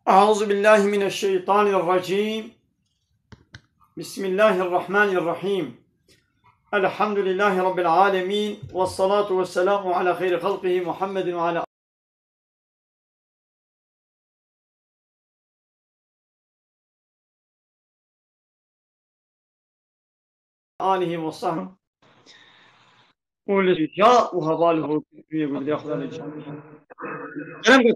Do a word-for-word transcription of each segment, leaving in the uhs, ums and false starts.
أعوذ بالله من الشيطان الرجيم. بسم الله الرحمن الرحيم. الحمد لله رب العالمين، والصلاة والسلام على خير خلقه محمد وعلى آله وصحبه. û li ja û heval û hûrkirî gundê Xwedê li ca. Kerem kir.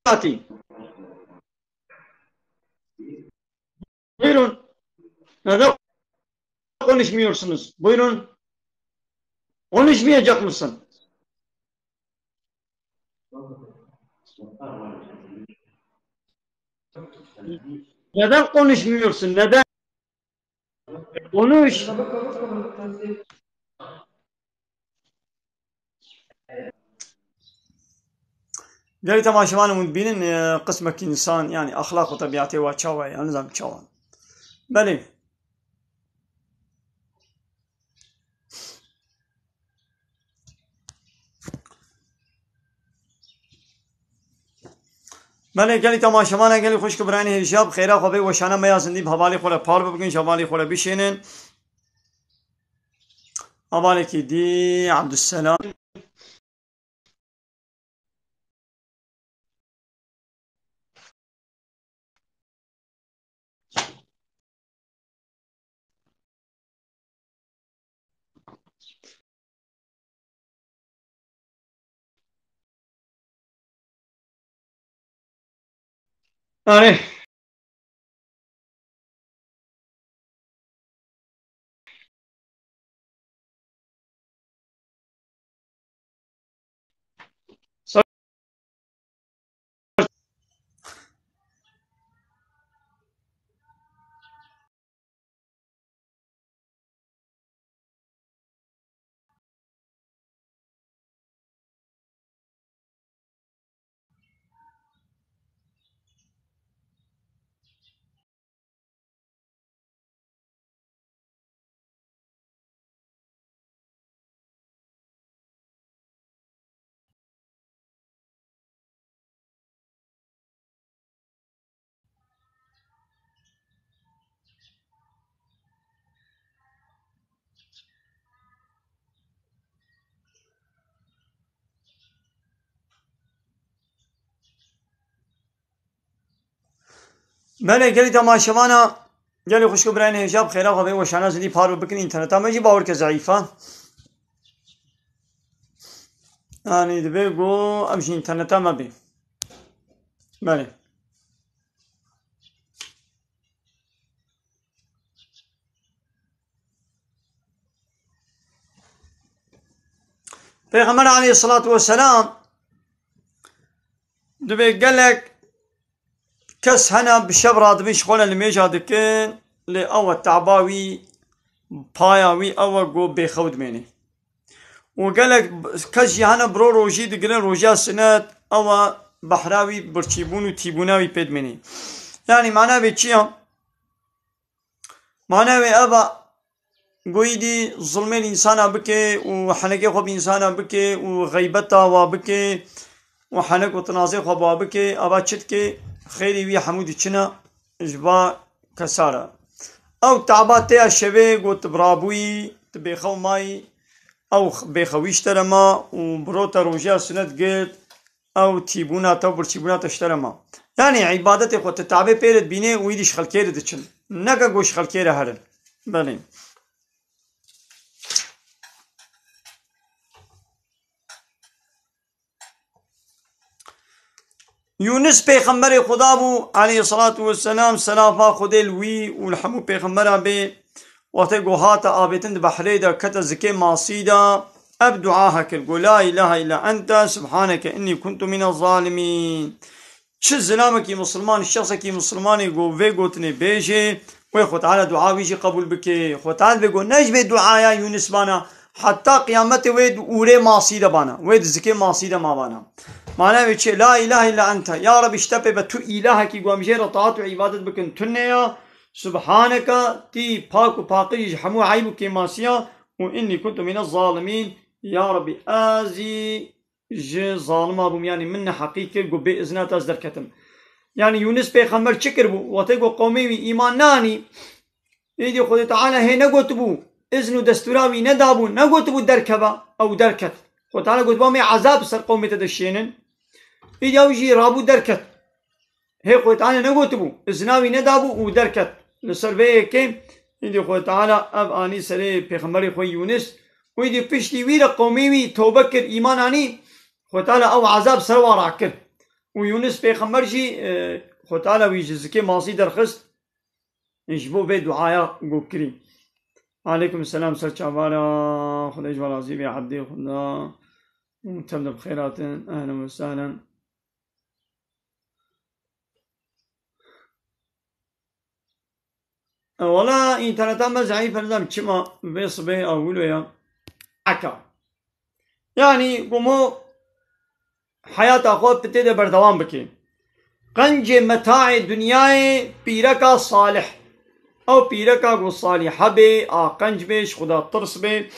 Fatih. Buyurun. Neden konuşmuyorsunuz? Buyurun. Konuşmayacak mısın? Neden konuşmuyorsun? Neden? Konuş. Gelî temaşevan hûn dibînin, e, qismekî însan, yanî exlaq û tebîetê wa çawa ye, nizam çawa. Belê. Belê gelî temaşevana, gelî xwişk û birayên hêja, bi xêra xwe bê, weşana me ya zindî bi hevalê xwe re par bibigin, ji hevalê xwe re bişênin. Hevalekî dî, Abdusselam. Erê. Belê, gelî temaşevana, gelî xwişk û birayên hêja, bi xêra xwe bê, weşana zindî par bikin, înterneta me jî bawer ke zeîf e. Yanî divê ku ev jî înterneta me bê. Belê. Pêxember aleyhisselatu vesselam dibê gelek kes hene bi şev radibin ji xwe re nimêja dikin, lê ew e taba wî, paya wî ew e ku bêxew dimêne. Û gelek kes jî hene bi ro rojî digirin, rojiya sinet, ew e behra wî birçîbûn û tîbûna wî pê dimêne. Yanî mana vê çi ya? Mana wê ev e, ku îdî zilmê li însana bike û henekê xwe bi însana bike û xeybeta wa bike û henek û tinazê xwe bi wa bike, eva çi dike? Xêrê wî hemû diçine ji va kesa re. Ew taba te ya şevê ku tu bi rabûyî, tu bêxew mayî, ew bêxewî ji te re ma û bi ro te rojiya sinet girt, ew tîbûna te û birçîbûna te ji te re ma. Yanî îbadetê xwe tu tabê pê re dibînê û îdî ji xelkê re diçin. Neke ku ji xelkê re herin. Belê. Yûnis pêxemberê Xuda bû, aleyhisselatu vesselam, selafa Xwedê li wî û li hemû pêxembera bê, wextê ku hate avêtin di behrê de, kete zikê masî de, ev dua hekir, got, "La ilahe illa ente, subhaneke inni kuntu mine zalimîn." Çi zilamekî misilman, şexsekî misilmanê ku vê gotinê bêjê, wê Xwe Teala dua wî jî qebûl bike. Xwe Teala vê got, ne ji vê duaya Yûnis bana, heta qiyametê wê di ûrê masî de bana, wê di zikê masî de ma bana. Mana wê çi? La ilahe illa ente. Ya Rebî, ji te pê be tu îlahekî ku em jê re taat û îbadet bikin tune ya. Subhaneke, tî pak û paqij ji hemû eyb û kêmasiya û innî kuntu mine zalimîn. Ya Rebî, ez jî ji zalima bûm, yanî min neheqî kir, got bê izna te ez derketim. Yanî Yûnis pêxember çi kiribû? Wextê ku qewmê wî îman neanî, êdî Xwedê Teala hê negotibû, izn û destûra wî nedabû, negotibû derkeve, ew derket. Xwedê Teala gotibû, em ê ezab ser qewmê te de şênin. Êdî ew jî rabû derket. Hê Xwedê Teala negotibû, izna wî nedabû û derket. Li ser vê yekê, êdî Xwedê Teala ev anî serê pêxemberê xwe Yûnis. Û êdî piştî wî re qewmê wî tewbe kir, îman anî, Xwedê Teala ew ezab ser wan rakir. Û Yûnis pêxember jî, e, Xwedê Teala wî ji zikê masî derxist, ji bo vê duaya ku kirî. Aleykum selam, ser çavara, Xwedê ji we razî be, Ebdê Xweda. Û tev de bi xêr hatin, ehlen ve sehlen. E, wala înterneta me zeîf e, nizam çima vê sibê a wilo ya. Eka. Yanî, gomo heyata xwe tu tê de berdewam bikê. Qencê metaê dinyayê pîreka salih. Ew pîreka ku salihe bê, a qenc bê, ji Xuda tirs bê,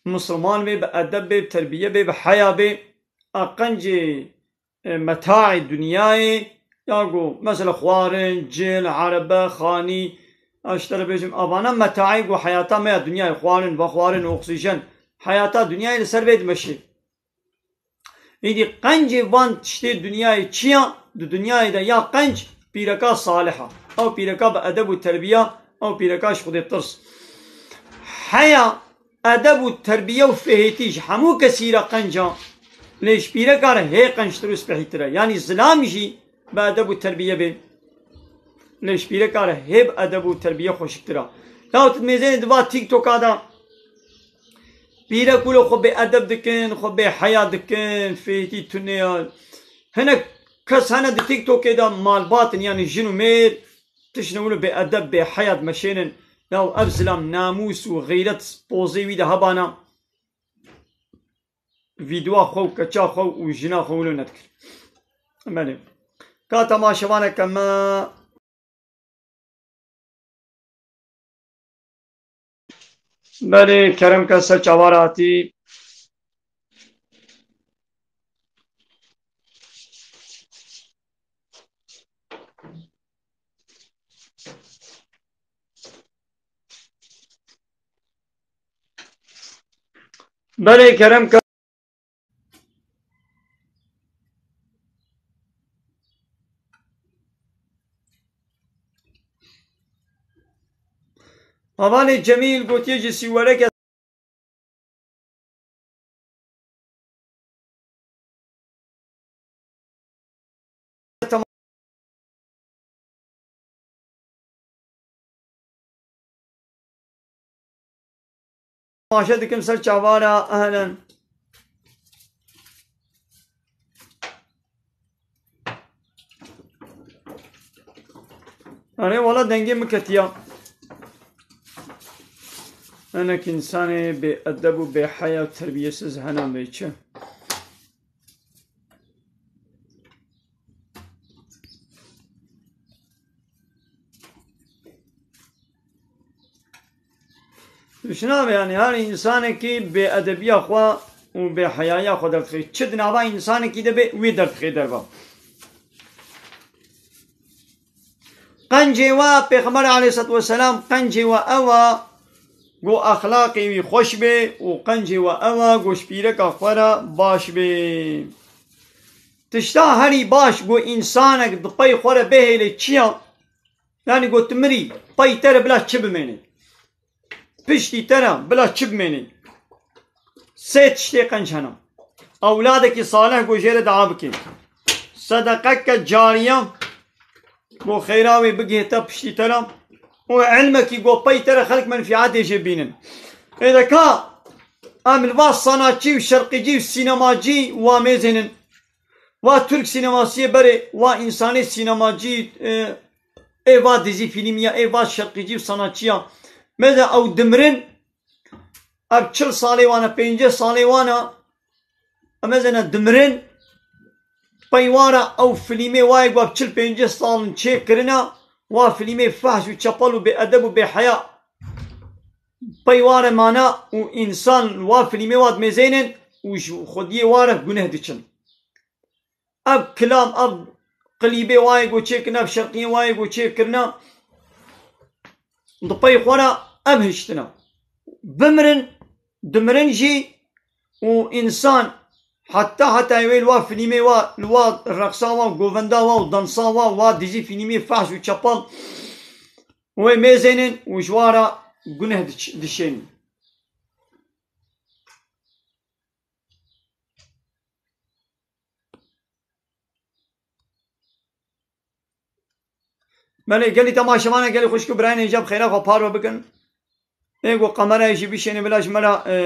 misilman bê, bi edeb bê, bi terbiye bê, bi heya bê. A qencê e, metaê dinyayê, ya ku mesela xwarin, cil, erebe, xanî, ez ji te re bêjim, avana metaê ku heyata me ya dinyayê, xwarin, vexwarin, oksîjen, heyata dinyayê li ser vê dimeşê. Êdî qencê van tiştê dinyayê çi ya? Di dinyayê de ya qenc pîreka salih a. Ew pîreka bi edeb û terbiya, ew pîreka ji Xwedê tirs. Heya edeb û terbiye û fêhêtî ji hemû kesî re qenc a, lê ji pîreka re hê qenctir û spehîtir e. Yanî zilam jî bi edeb û terbiye bê, lê ji pîreka re hê bi edeb û terbiye xweşiktir e. Ya tu dimêzênê di va TikToka de pîrek wilo xwe bê edeb dikin, xwe bê heya dikin, fêhêtî tune ya. Hinek kes hene di TikTokê de malbat in, yanî jin û mêr, tiştine wilo bê edeb, bê heya dimeşênin. Ya ev zilam namûs û xeyret pozê wî de hebana. Vîdyoa xwe û keça xwe û jina xwe wilo nedikir. Belê. Ka temaşevaneke me. Belê, kerem ke ser çavan re hatî. Belê, kerem ke. Hevalê Cemîl gotiye ji Sîwereke Temaşe dikim ser çavana, ehlen. Erê, wala dengê min ketiya. Hinek însanê bê edeb û bê heya û terbiyesiz hene bê çi? Tişt nabe, yanî her însanekî bê edebiya xwe û bê heyaya xwe derdixê. Çi di nava însanekî de bê, wî derdixê derva. Qencê we, Pêxember aleyhisselatu vesselam, qencê we ew e, ku exlaqê wî xweş bê û qencê we ew e, ku ji pîreka xwe re baş bê. Tişta herî baş ku însanek di pey xwe re bihêle çi ye? Yanî ku tu mirî, pey te re bila çi bimêne? Piştî te re bila çi bimêne? Sê tiştê qenc hene. Ewladekî salih ku jê re dua bikê. Sedeqeke cariye ku xeyra wê bigihê te piştî te re. Û ilmekî ku pey te re xelk menfîatê jê bînin. Êde ka em li va sanatçî û şerqîcî û sînemacî wa mêzênin. Va Türk sînemasiyê berê, va însanê sînemacî, e, ê va dizî fîlmî ya, ê va şerqîcî û sanatçî ya. Meze ew dimirin, ev çil salê wan e, pêncî salê wan e, em mezene dimirin, pey wan re ew filmê wayê ku ev çil pêncî sal in çêkirine, wa filmê fehş û çepel û bê edeb û bê heya. Pey wan re mane û însan li wa filmê wa dimêzênin, û ji xwediyê wa re guneh diçin. Ev kilam, ev klîbê wayê ku çêkirine, ev şerqiyê wayê ku çêkirine, di pey xwe re ev hiştine. Bimirin, dimirin jî û însan heta, heta wê li wa filmê wa, li wa reqsa wa, govenda wa û dansa wa, wa dizî filmê fehş û çepal wê mêzênin û ji wa re guneh diç-, dişênin. Belê, gelî temaşevana, gelî xwişk û birayên hêja bi xêra xwe parve bikin. Ê ku kamerayê jî bişêne bila ji me re, e,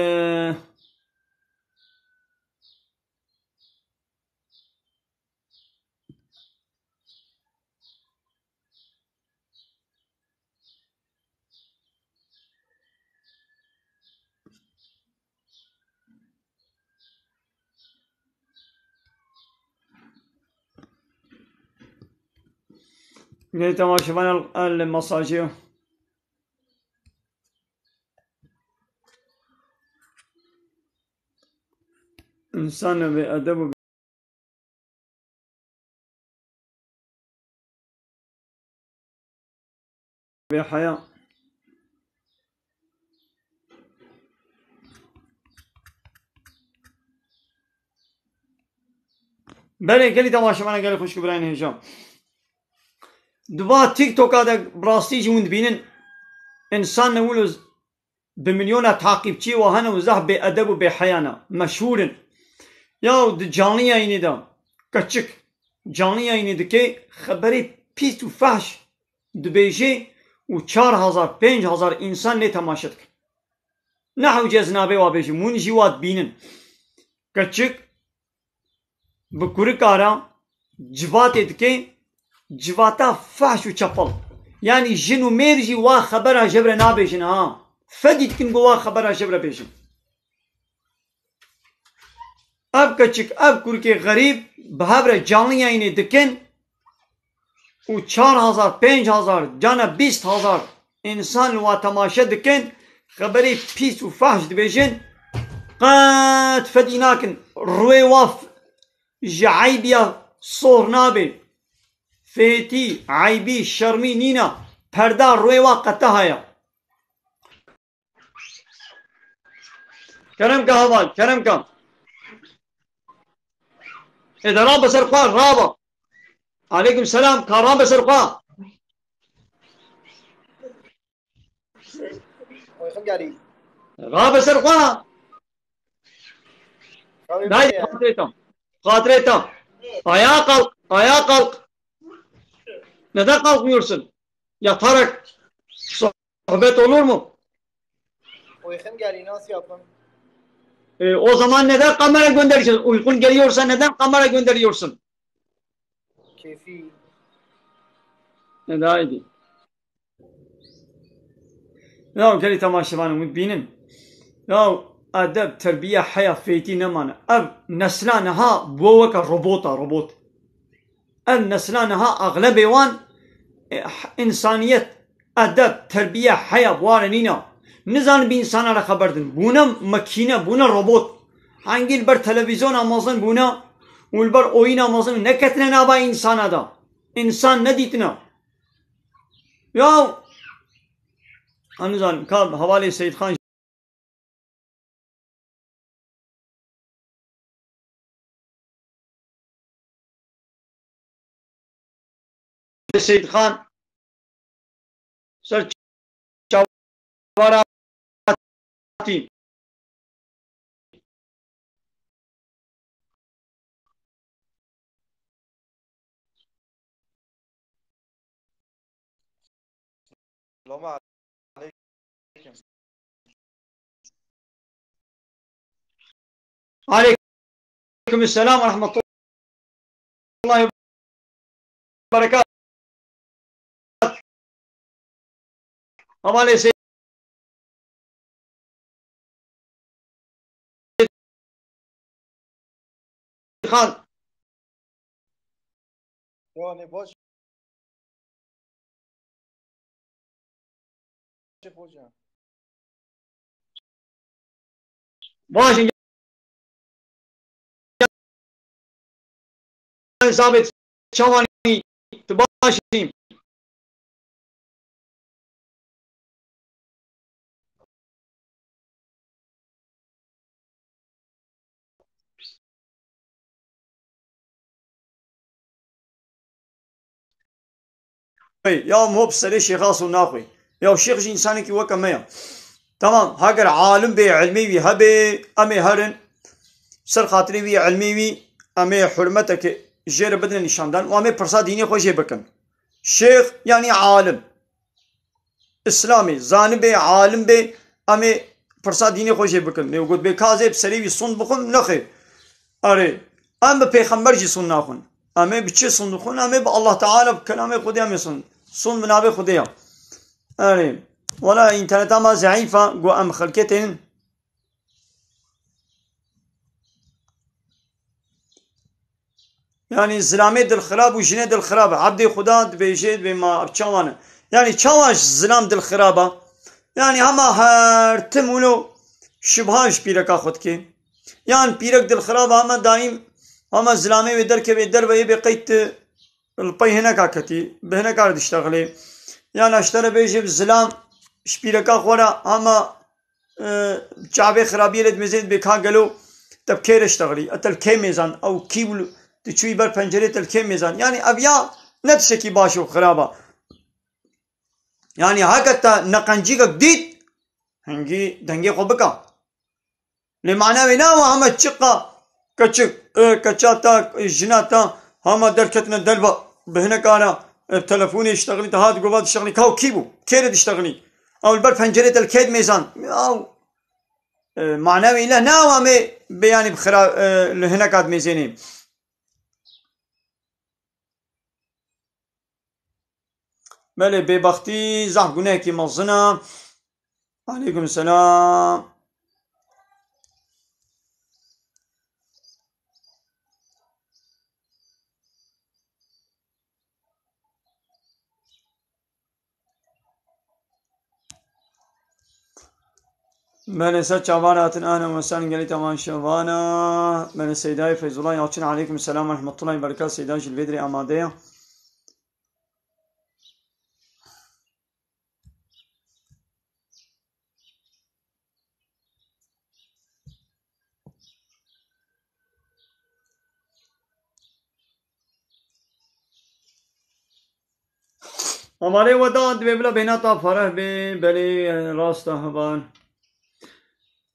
Gelî temaşevan el, el mesajê. Însan bê edeb û bê heya. Belê, gelî temaşevana, gelî xwişk û birayên hêja. Di va TikToka de bi rastî jî hûn dibînin, însan ne wilo bi milyona taqîbçiyê wa hene û zehf bêedeb û bêheya ne. Meşhûr in. Ya di canlı yayınê de keçik canlı yayınê dike, xeberê pîs û fehş dibêje û çar hezar, pênc hezar însan lê temaşe dikin. Ne hewce ez navê wa bêjim, hûn jî wa dibînin. Keçik bi kurika re civatê dike, civata fehş û çepel. Yanî jin û mêr jî wa xebera ji hev re nabêjin ha. Fedî dikin ku wa xebera ji hev re bêjin. Ev keçik, ev kurikê xerîb bi hev re canlı yayınê dikin û çar hezar, pênc hezar, cana bîst hezar însan li wa temaşe dikin, xeberê pîs û fehş dibêjin, qet fedî nakin. Rûyê wa f-, ji eybiya sor nabe. Fêtî, eybî, şermî nîne. Perda rûyê wa qete heye. Kerem ke heval, kerem ke. Ê de rabe ser xwe, rabe. Aleyküm selam, ka rabe ser xwe. Oy, xim gelî. Rabe ser xwe. Rabe Dayı, geldi. Xatirê tam. Xatirê tam. Ayağa kalk, ayağa kalk. Neden kalkmıyorsun? Yatarak sohbet olur mu? Uykum geldi, nasıl yapayım? E, o zaman neden kamera gönderiyorsun? Uykun geliyorsa neden kamera gönderiyorsun? Keyfi. Ne daha iyi. Ya gelî temaşevanê min bînin. Ya edeb, terbiye, heya, fêtî nemane. Ev nesla niha bû weke robota, robot. Ev nesla niha axlebê wan, e, h-, însaniyet, edeb, terbiye, heya bi wa re nîne. Nizanin bi însana re xeber din. Bûne makîne, bûne robot. Hangî li ber televîzyona mezin bûne û li ber oyîna mezin neketine nava însana de. Însan nedîtine. Ya, ez nizanim, ka hevalê Seyîd Xan Seyîd Xan ser çavara hatî. Selamun aleyküm. Aleyküm selam ve rahmetullahi ve berekatuhu. Hevalê Seyîd Xan. Yani baş. Hoca. Baş. Zabê, çawanî, tu baş î? Ey, ya hop serê şêxa sû naxwî. Ya şêx jî însanekî weke me ya. Tamam, heger alim bê, ilmê wî hebê, em ê herin. Ser xatirê wî, ilmê wî, em ê hurmeteke jê re bidin nîşandan û em ê pirsa dînê xwe jê bikin. Şêx, yanî alim. Îslamê, zanibê, alim bê, em ê pirsa dînê xwe jê bikin. Lê got bê ka ez ê bi serê wî sûnd bixwim, nexêr. Erê, em bi pêxember jî sûnd naxwin. Em ê bi çi sûnd dixwin? Em ê bi Allah Teala, bi kelamê Xwedê em ê sûnd. Sûnd bi navê Xwedê ya. Erê, wela înterneta me zeîf e, got em xelkê tênin. Yanî zilamê dilxirab û jinê dilxirab e. Ebdê Xuda dibêje, dibê ma ev çawan e? Yanî çawa ji zilam dilxirab e? Yanî hema her tim wilo şibha ji pîreka xwe dike. Yan pîrek dilxirab e, hema daîm, hema zilamê wê derkeve derve yê bê qey tu li pey hineka ketî, bi hineka re diştexilê. Yan ez ji te re bêjim zilam ji pîreka xwe re hema e, çavê xirabiyê lê dimêzên dibê ka gelo te bi kê re ştexilî? E, te li kê mêzan? Ew kî bû? Tu çûyî ber pencerê te li kê mêzan? Yanî ev ya ne tiştekî baş û xirab e. Yanî heke te neqencîkek dît, hingî dengê xwe bika. Lê mana wê ne ew heme çiqa keçik, e, keça te, e, jina te, hema derketine derve bi hineka re, e, telefonê ştexilî te hat gova diştexilî. Ka ew kî bû? Kê re diştexilî? Ew li ber pencerê te li kê dimêzan? Ew, e, mana wê ne, ne ew em ê bê yanî bi xira, e, li hineka dimêzênê. Belê, bêbextî zehf gunehekî mezin e. Aleykum selam. Belê, ser çavan hatin, ahlen we sehlen, gelî tevan şevana. Belê, Seydayê Feyzullah Yalçın, aleykum selam ve rahmetullahi ve berekat. Seyda jî li vê dirê amade ye. Hevalê we da, divê bila bêhna te fereh bê, belê, rast e heval.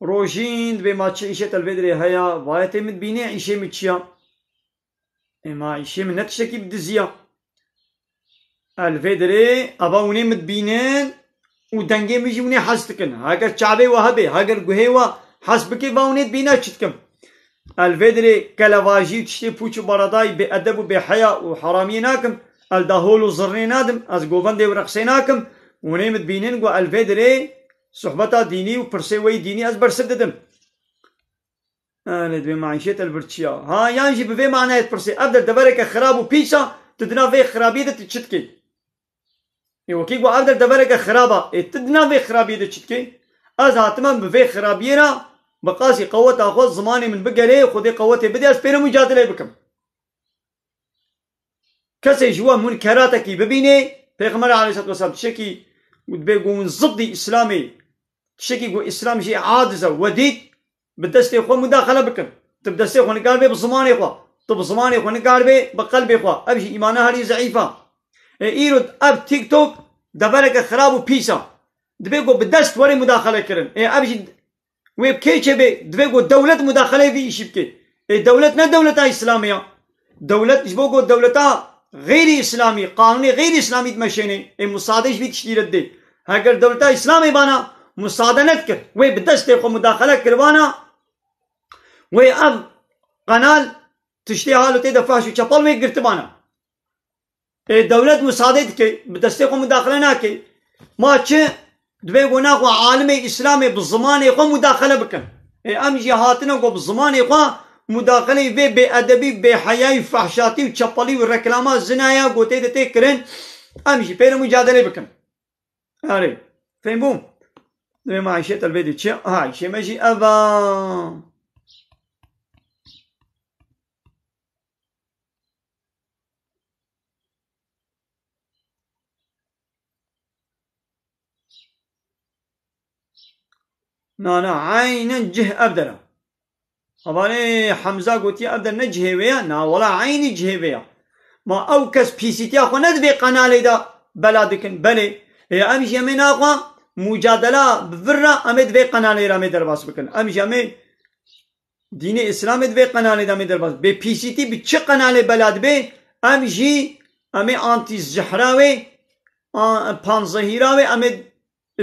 Rojîn, divê ma çi îşê te li vê dirê heye, vayetê min dibînê, îşê min çi ya? Ê ma îşê min ne tiştekî bi dizî ya. Ez li vê dirê, eva hûnê min dibînin û dengê min jî hûnê hez dikin. Heger çavê we hebe, heger guhê we hez bike, va hûnê dibîne çi dikim. Ez li vê dirê kelevajî û tiştê pûç û baradayî bêedeb û bêheya û heramiyê nakim. Ez dahol û zirnê nadim. Ez govendê û reqsê nakim. Hûnê min dibînin ku ez li vê dirê sohbeta dînî û pirsê we yî dînî ez bersiv didim. Erê, divê ma îşê te li vir çi ya? Ha, yan jî bi vê manayê dipirsê, ev der devereke xirab û pîs a, tu di nav vê xirabiyê de tu çi dikî? Ê, wekî ku ev der devereke xirab a, ê, tu di nav vê xirabiyê de çi dikî? Ez hatime bi vê xirabiyê re, bi qasî qeweta xwe zimanê min bigerê, Xwedê qewetê bide, ez pê re mucadele bikim. Kesê ji we munkeratekî bibînê, Pêxember aleyhisselatu vesselam tiştekî dibê ku hûn ziddî Îslamê, tiştekî ku Îslam jê aciz e, we dît, bi destê xwe mudaxele bikin. Tu bi destê xwe nikaribê bi zimanê xwe. Tu bi zimanê xwe nikaribê bi qelbê xwe. Ev jî îmana herî zeîf e. Ê, îro ev TikTok devereke xirab û pîs e. Dibê ku bi dest were mudaxele kirin. Ê, ev jî Wê bi kê çêbê? Divê ku dewlet mudaxeleyê vî îşî bike. Ê, dewlet ne dewleta Îslamê ya. Dewlet ji bo ku dewleta xeyrî Îslamî, qanûnê xeyrî Îslamî dimeşênê. Ê, musade ji vî tiştî re didê. Heger dewleta Îslamê vana musade nedikir, wê bi destê xwe mudaxele kiribana, wê ev qenal tiştê halo tê de fahş û çepal wê girtibana. Ê, dewlet musadê dike, bi destê xwe mudaxile nake. Ma çi? Divê ku naxwe alimê Îslamê bi zimanê xwe mudaxile bikin. Ê, em jî hatine ku bi zimanê xwe mudaxileyê vê bêedebî, bêheyayî, fehşatî û çepelî û reklama zinaya ku tê de tê kirin, em jî pê re mucadelê bikin. Erê, fêm bû? Divê me Ayşe telvê dê çi? Aha, Ayşe me jî ev a. Na, na, eynen cih ev der e. Hevalê Hemza gotiye ev der ne cihê wê ye? Na, wela eynî cihê wê ye. Ma ew kes pîsîtiya xwe ne di vê qenalê de bela dikin. Belê. Ê, em jî em ê naxwe mucadela bi vir re em ê di vê qenalê re em ê derbas bikin. Em jî em ê dînê Îslamê di vê qenalê de em ê derbas. Bê pîsîtî bi çi qenalê bela dibe, em jî em ê antî zihra wê, a-, panzehîra wê, em ê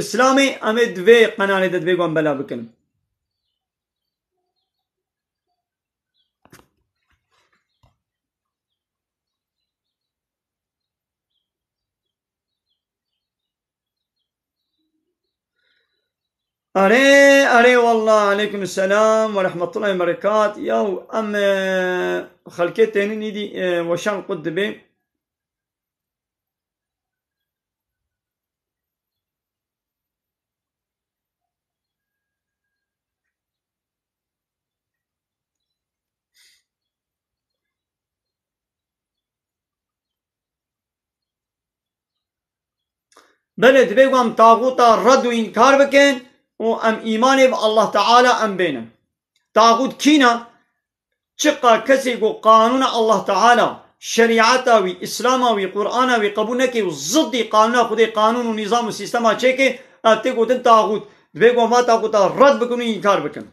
Îslamê, em ê di vê qenalê de di vê wan bela bikin. Erê, erê, wallah, aleykum selam ve rahmetullahi ve berekat. Yaw, em, e, xelkê tênin îdî, e, weşan qut dibê. Belê, divê ku em taxûta red û înkar bikin û em îmanê bi Allah Teala em bênin. Taxût kî ne? Çiqa kesê ku qanûna Allah Teala, şerîeta wî, Îslama wî, Qur'ana wî qebûl neke û ziddî qanûna Xwedê, qanûn û nîzam û sîstema çêke, ev tê gotin taxût. Divê ku em va taxûta red bikin û înkar bikin.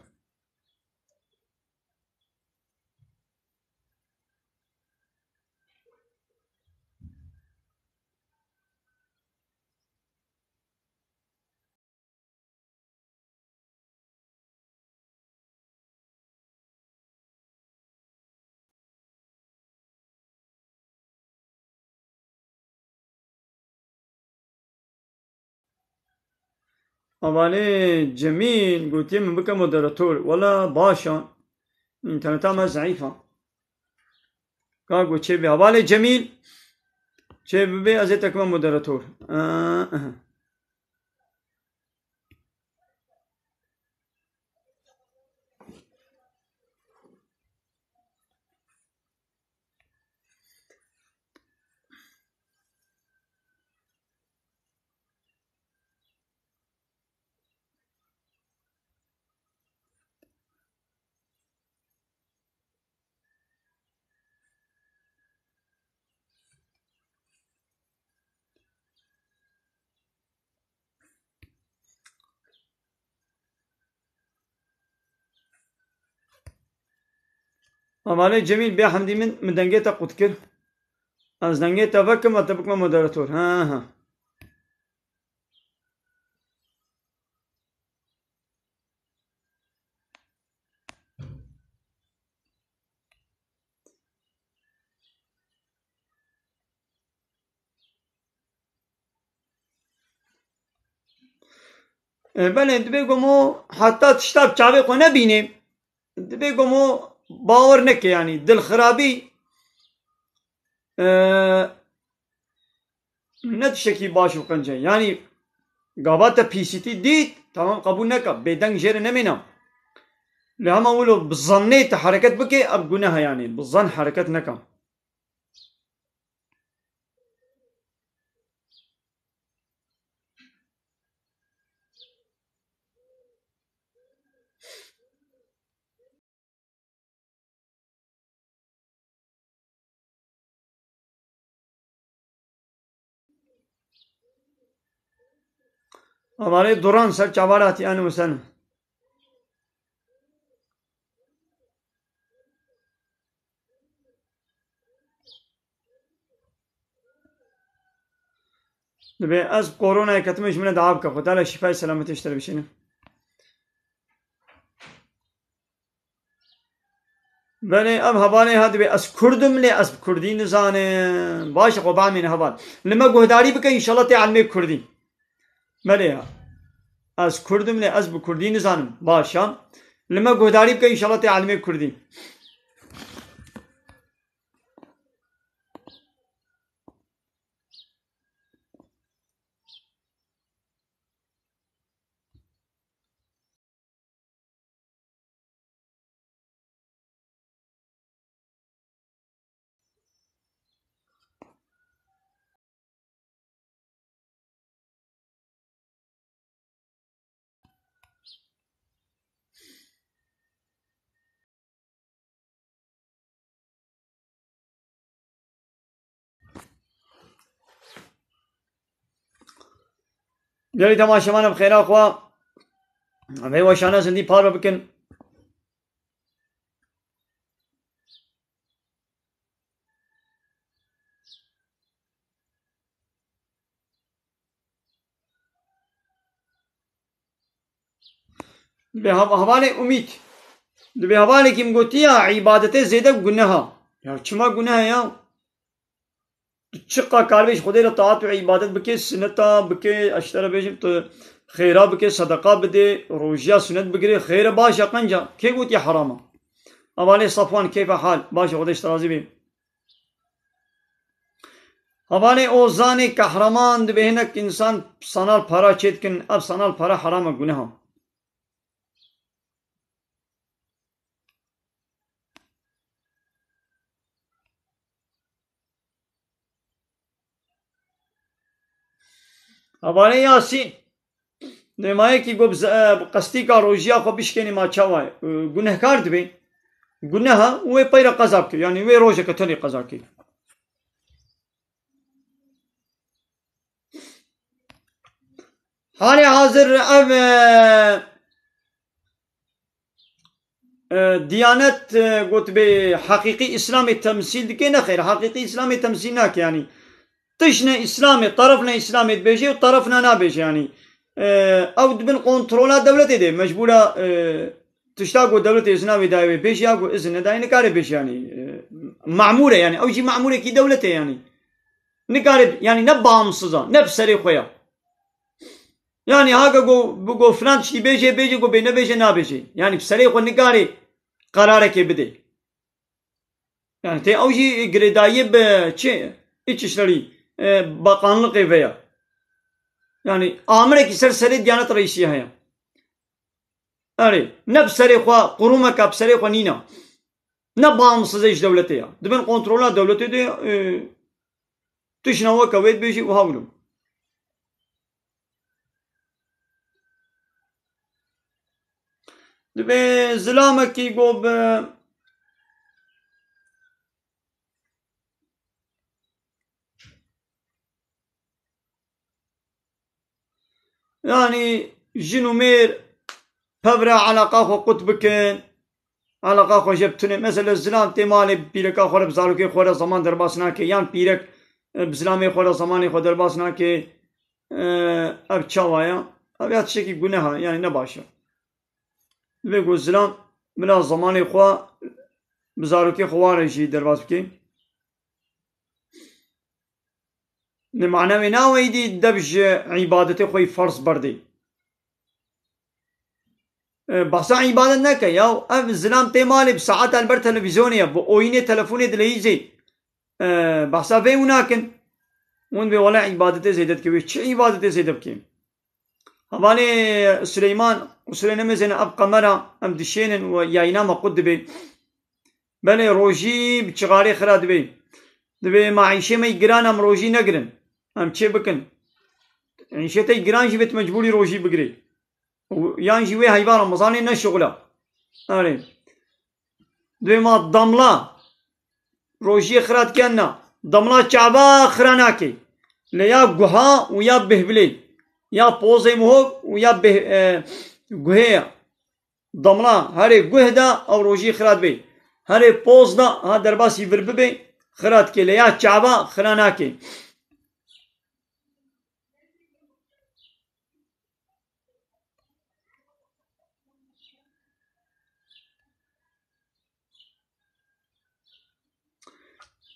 Hevalê Cemîl gotiye min bike moderator. Wela baş e. Înterneta me zeîf e. Ka ku çê bê. Hevalê Cemîl, çê bibê, ez ê te kime moderator. Aa, aha. Hevalê Cemîl, bê hemdî min, min dengê te qut kir. Ez dengê te vekim, ez te bikime moderator. Ha, ha. E, belê, divê ku mo heta tişta bi çavê xwe nebînê, divê ku mo bawer neke, yanî dilxirabî, e, ne tiştekî baş û qenc e. Yanî gava te pîsîtî dît, tamam, qebûl neke. Bêdeng jê re nemêne. Lê hema wilo bi zannê te hereket bike, ev guneh e yanî. Bi zann hereket neke. Hevalê Duran ser çavar hatî, ehlen we sehlen. Dibê ez koronayê ketime, ji min re dua bike, Xwedê Teala şîfayê selametê ji te re bişîne. Belê, ev hevalê ha dibê ez Kurd im, lê ez bi Kurdî nizanim. Baş e, xwe bamîne heval. Li me guhdarî bike, înşallah tê elmê Kurdî. Belê ya. Ez Kurd im, lê ez bi Kurdî nizanim. Baş e. Li me guhdarî bike, înşallah tê elmê Kurdî. Gelî temaşevan bi xêra xwe. Vê weşana zindî parve bikin. Bi hev-, hevalê Umît. Dibê hevalekî min gotiya, îbadetê zêde guneha. Ya çima guneha ya? Tu çiqa karibê ji Xwedê re taat û îbadet bikê, sineta bikê, ez ji te re bêjim, tu xêra bikê, sedeqa bidê, rojiya sunet bigirê, xêr e, baş e, qenc e. Kê gotiye heram e? Hevalê Safwan, keyfa hal? Baş e, Xwedê ji te razî bê. Hevalê Ozanê Kahraman, dibê hinek însan sanal para çêdikin, ev sanal para heram e, guneha. Hevalê Yasîn, dê ma yekî got, bi ze-, e, bi qestîka rojiya xwe bişkênî, ma çawa ye? E, gunehkar dibê. Guneha wê peyre qeza bike. Yanî wê rojeke tenê qeza bike. Halê hazir ev, e, e, Diyanet, e, gotibê heqîqî Îslamê temsîl dike, nexêr, heqîqî Îslamê temsîl nake, yanî tişt ne Îslamê, teref ne Îslamê dibêje û teref ne nabêje, yanî, e, ew di bin kontrola dewletê de, mecbûra, e, tişta ku dewletê izina wê daye wê bêje, ya ku izin nedaye nikare bêje, yanî, e, mamûr e, yanî ew jî mamûrekî dewletê, yanî nikare, yanî ne bağımsız e, ne bi serê xwe ya. Yanî haka ku, bi ku filan tiştî bêjê, bêjê, ku bê nebêjê, nabêjê. Yanî bi serê xwe nikarê qerarekê bidê. Yanî tê ew jî girêdayî bi çi? İçişleri, e, Bakanlıkê ve ya. Yanî amirekî ser serê Diyanet Reîsî heye. Erê, ne bi serê xwe, qurûmeke bi serê xwe nîne. Ne bağımsız e ji dewletê ya. Di bin kontrola dewletê de, e, tişna weke wê dibêjî û hawlo. Dibê zilamekî go bi, yanî jin û mêr pevre eleqa xwe qut bikin, eleqa xwe jê bi tunê. Mesela zilam tê malê bi pîreka xwe re, bi zarokê xwe re zeman derbas nake, yan pîrek, e, bi zilamê xwe re zemanê xwe derbas nake. E, ev çawa ye? Ev ya tiştekî guneha, yanî ne baş e. Divê ku zilam bila zemanê xwe bi zarokê xwe ware jî derbas bike. Li mana wê nawe îdî dev ji îbadetê xwe yî ferz berdê. E, behsa îbadet neke ya. Ev zilam tê malê bi saeta li ber televîzyonê ye, bi oyînê telefonê dileyîzê. E, behsa vê û nakin. Hûn vê wele îbadetê zêde dike. Wê çi îbadetê zêde bike? Hevalê Suleyman, qusurê nemêzêne, ev qemera em dişênin û yayîna me qut dibe. Belê rojî bi çixarê xira dibe. Dibe ma îşê me yî giran em rojî negirin. Em çê bikin? Îşê te yî giran jî bê tu mecbûrî rojî bigirê. Û yan jî wê heyva Remezanê ne şixula. Erê. Dibê ma damla rojiyê xira dike na. Damla çava xira nake. Lê ya guha û ya bêhvilê. Ya pozê mihov û ya bêh-, e, guhê ya. Damla herê guh da ew rojî xira dibe. Herê poz da ha derbasî vir bibe xira dike. Lê ya çava xira nake.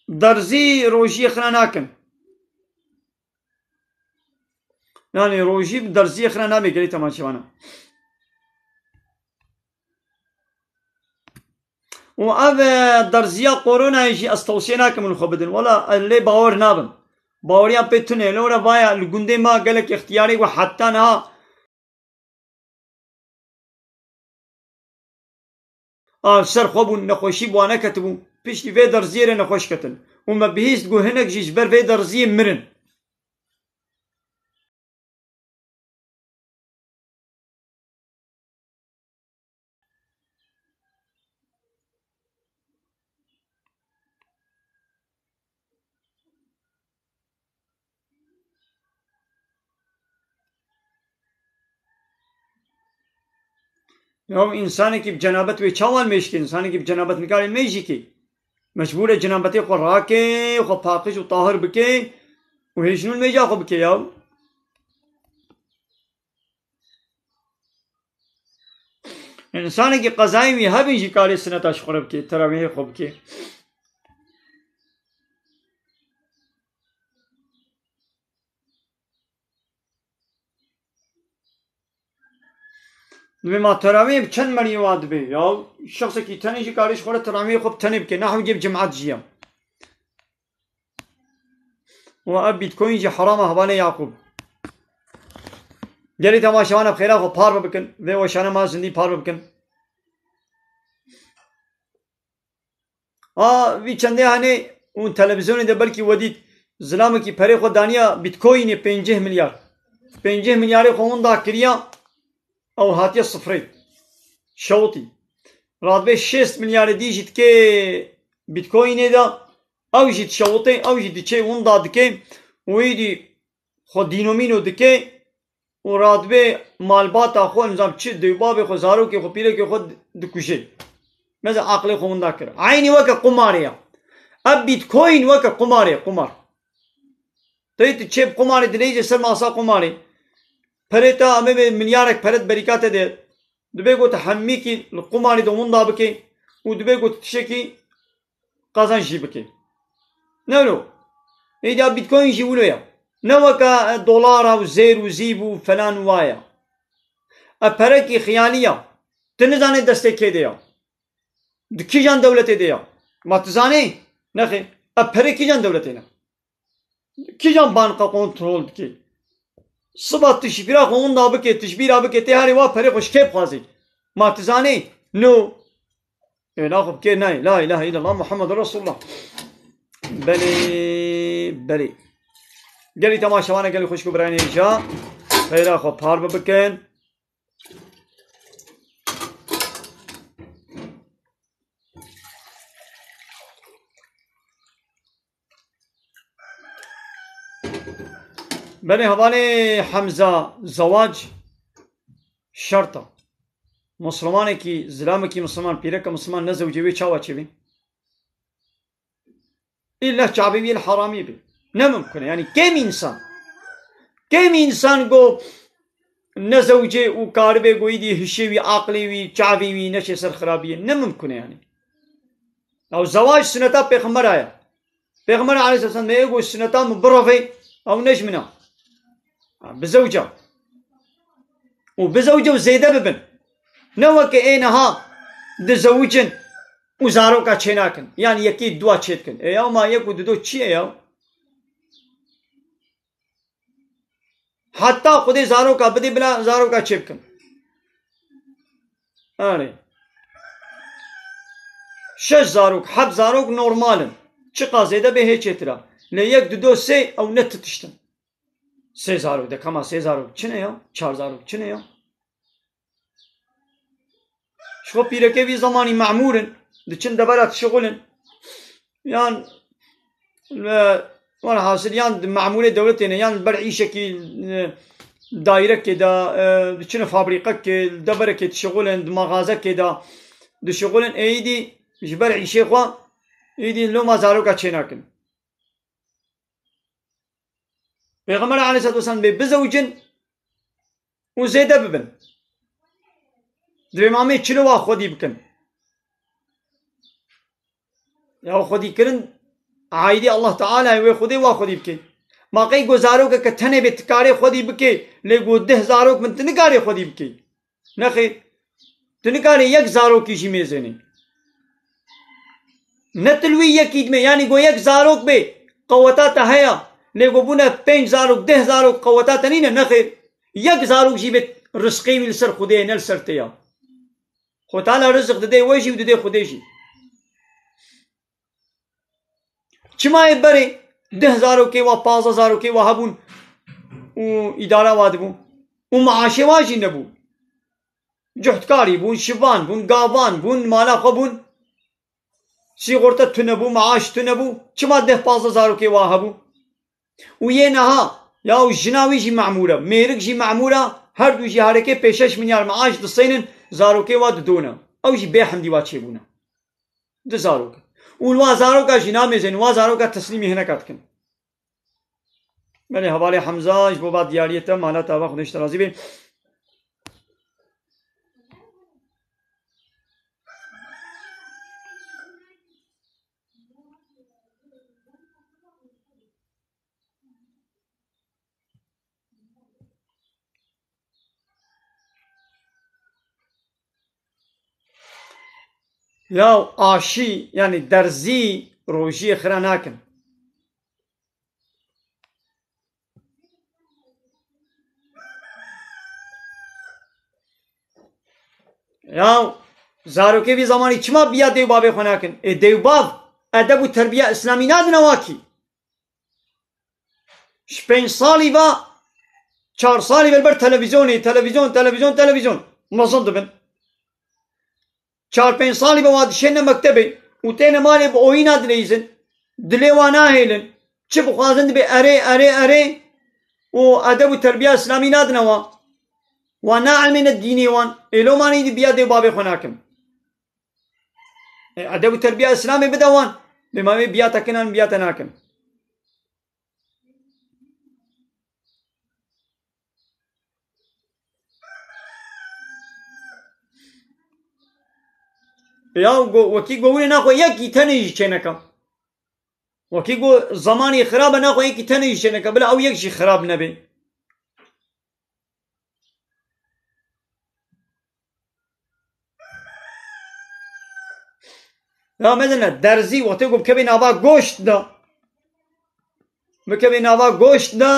Derzî rojiyê xira nakin. Yanî rojî bi derziyê xira nabe gelê temaşevana. Û ev, e, derziya koronayê jî ez tewsiye nakim min xwe bidin. Wela ez lê bawer nabim. Baweriya pê tune. Lewre vaya li gundê ma gelek extiyarê ku heta niha a ser xwe bûn, nexweşî bi wan neketibû. Piştî vê derziyê re nexweş ketin. Û me bihîst ku hinek jî ji ber vê derziyê mirin. Ya însanekî bi cenabet wê çawa mêj ke? Însanekî bi cenabet nikare mêjî ke. Mecbûr e cenabetê xwe rake, xwe paqij û tahir bike û hêj nû mêja xwe bike ya. Însanekî qezayên wî hebin jî karê sineta ji xwe re bike, terawîhê xwe bike. Divê ma terawîhê bi çend merî wa dibe? Ya şexsekî tenê jî karê ji xwe re terawîhê xwe bi tenê bike, ne hewcê bi cimat jî ya. Û ev Bitcoin jî heram e hevalê Yaqûb. Gelî temaşevan bi xêra xwe parve bikin. Vê weşane ma zindî parve bikin. A, vî çendê hene û televizyonê de belkî we dît, zilamekî perê xwe daniya Bitcoinê pêncî milyar. Pêncî milyarê xwe winda kiriya, ew hatiye sifrê. Şewitî. Radibê şêst milyarê dî jî dike Bitcoinê de, ew jî dişewitê, ew jî diçe winda dike û êdî xwe dînomîno dike û radibê malbata xwe, nizam çi, dewbabê xwe, zarokê xwe, pîrekê xwe di-, dikuje. Meze aqilê xwe winda kir. Eynî weke qumarê ya. Ev Bitcoin weke qumarê, qumar. Tey tu çêb qumarê dileyî ser masa qumarê. Perê te amê bê milyarek pere di berîka te de. Dibê ku tu hemîkî li qumarê de winda bike û dibê ku tu tiştekî qazanc jî bike. Ne wilo. Êdî ya Bitcoin jî wilo ya. Ne weke, e, dolara û zêr û zîv û felan û wa ya. E, perekî xiyalî ya. Tu nizanê destê kê de ya. Di kîjan dewletê de ya. Ma tu zanê? Nexê. E, pere kîjan dewletê ne? Kîjan banka kontrol dike? Siba tu ji bîra xwe winda bike, tu ji bîra bike, tê herê wa perê xwe ji kê bixwazî? Ma tu zanî? No. Ê, naxwe bike nayê. La ilahe illallah Muhammedur Resulullah. Belê, belê. Gelî temaşevana gelî xwişk û birayên hêja. Xeyra xwe parve bikin. Belê hevalê Hemza, zewac şert e. Muslimanekî, zilamekî musliman, pîreke musliman nezewicê wê çawa çêbê? Îlla çavê wî li heramî bê. Ne mimkun e. Yanî kêm însan. Kêm însan go nezewicê û karibê go îdî hişê wî, aqlê wî, çavê wî neçe ser xirabiyê. Ne mimkun e yanî. Ew zewac suneta pêxembera ye. Pêxember aleyhisselam me ê go suneta min birevê, ew ne ji min e. Ha, bizewca. Û bizewca û zêde bibin. Ne weke ê niha dizewicin û zaroka çênakin. Yan yekî dua çêdikin. Ê ya ma yek û dido çi ye ya? Heta Xwedê zaroka bidê bila zaroka çêbikin. Erê. Şeş zarok, heft zarok normal in. Çiqa zêde bê hê çêtir e. Lê yek, dido, sê ew ne ti tişt in. Sê zarok de kema sê zarok çi ne ya? Çar zarok çi ne ya? Ji xwe pîrekê vî zemanî memûr in, diçin debera dişixulin. Yan, e, welhasil yan di memûrê dewletê ne, yan li ber îşekî, e, dairekê de, e, diçine fabrîqekê, li deverekê dişixulin, di maxazekê de dişixulin, ê îdî ji ber îşê xwe, îdî loma zaroka çênakin. Pêxember aleyhisselatu vesselam bê bizewicin û zêde bibin. Divê mamê çilo wa xwedî bikin. Ya xwedî kirin, aîdî Allah Teala wê xwedê wa xwedî bike. Ma qey go zarokeke tenê bê tu karê xwedî bike, lê go deh zarok bin tu nikarê xwedî bike. Nexêr. Tu nikarî yek zarokî jî mêzênî. Ne tu li wî yekî dime, yanî go yek zarok bê, qeweta te heye. Lê go bûne pênc zarok, deh zarok qeweta te nîne, nexêr. Yek zarok jî bê rizqê wî li ser Xwedê ye, ne li ser te ya. Xwe Teala rizik didê we jî û didê Xwedê jî. Çima yê berê deh zarokê wa, pazdeh zarokê wa hebûn û îdara wa dibû û maaşê wa jî nebû? Cuhtkarî bûn, şivan bûn, gavan bûn, mala xwe bûn. Sîxorte tune bû, maaş tune bû. Çima deh pazdeh zarokê wa hebû? Û yê niha, ya û jina wî jî memûr e, mêrik jî memûr e, her du jî herekê pê şeş milyar maaş disênin, Zarokê wa didone. Ew jî bê hemdî wa çêbûne. Di zarok. Û wa zaroka jî namêzên, wa zaroka teslîmî hineka dikin. Belê hevalê Hemza ji bo va diyariyê te, mala te ava, Xwedê ji te razî bê. Yaw aşî, yanî derzî rojiyê xira nakin. Yaw zarokê vî zamanî çima biya dê û bavê xwe nakin? Ê dê û bav edeb û terbiya îslamî nadine wa kî? Ji pênc salî ve, çar salî ve li ber televîzyonê, televîzyon, televîzyon, televîzyon mezin dibin. Çar pênc salî ve wa dişêne mektebê û têne malê bi oyîna dileyîzin. Dilê wa nahêlin. Çi bixwazin dibê erê, erê, erê û edeb û terbiya îslamî nadine wan. Wan naelmêne dînê wan. Ê lo manî di biya dê û bavê xwe nakin. Ê, edeb û terbiya îslamê bide wan. Bê ma wê biya te kinan, biya te nakin. Ya go, wekî go wî naxwe yekî tenê jî çêneka. Wekî go zamanî xirab e, naxwe yekî tenê jî çêneka. Bila ew yek jî xirab nebe. Ya mezine derzî wextê ku bikevê nava goşt de, bikevê nava goşt de,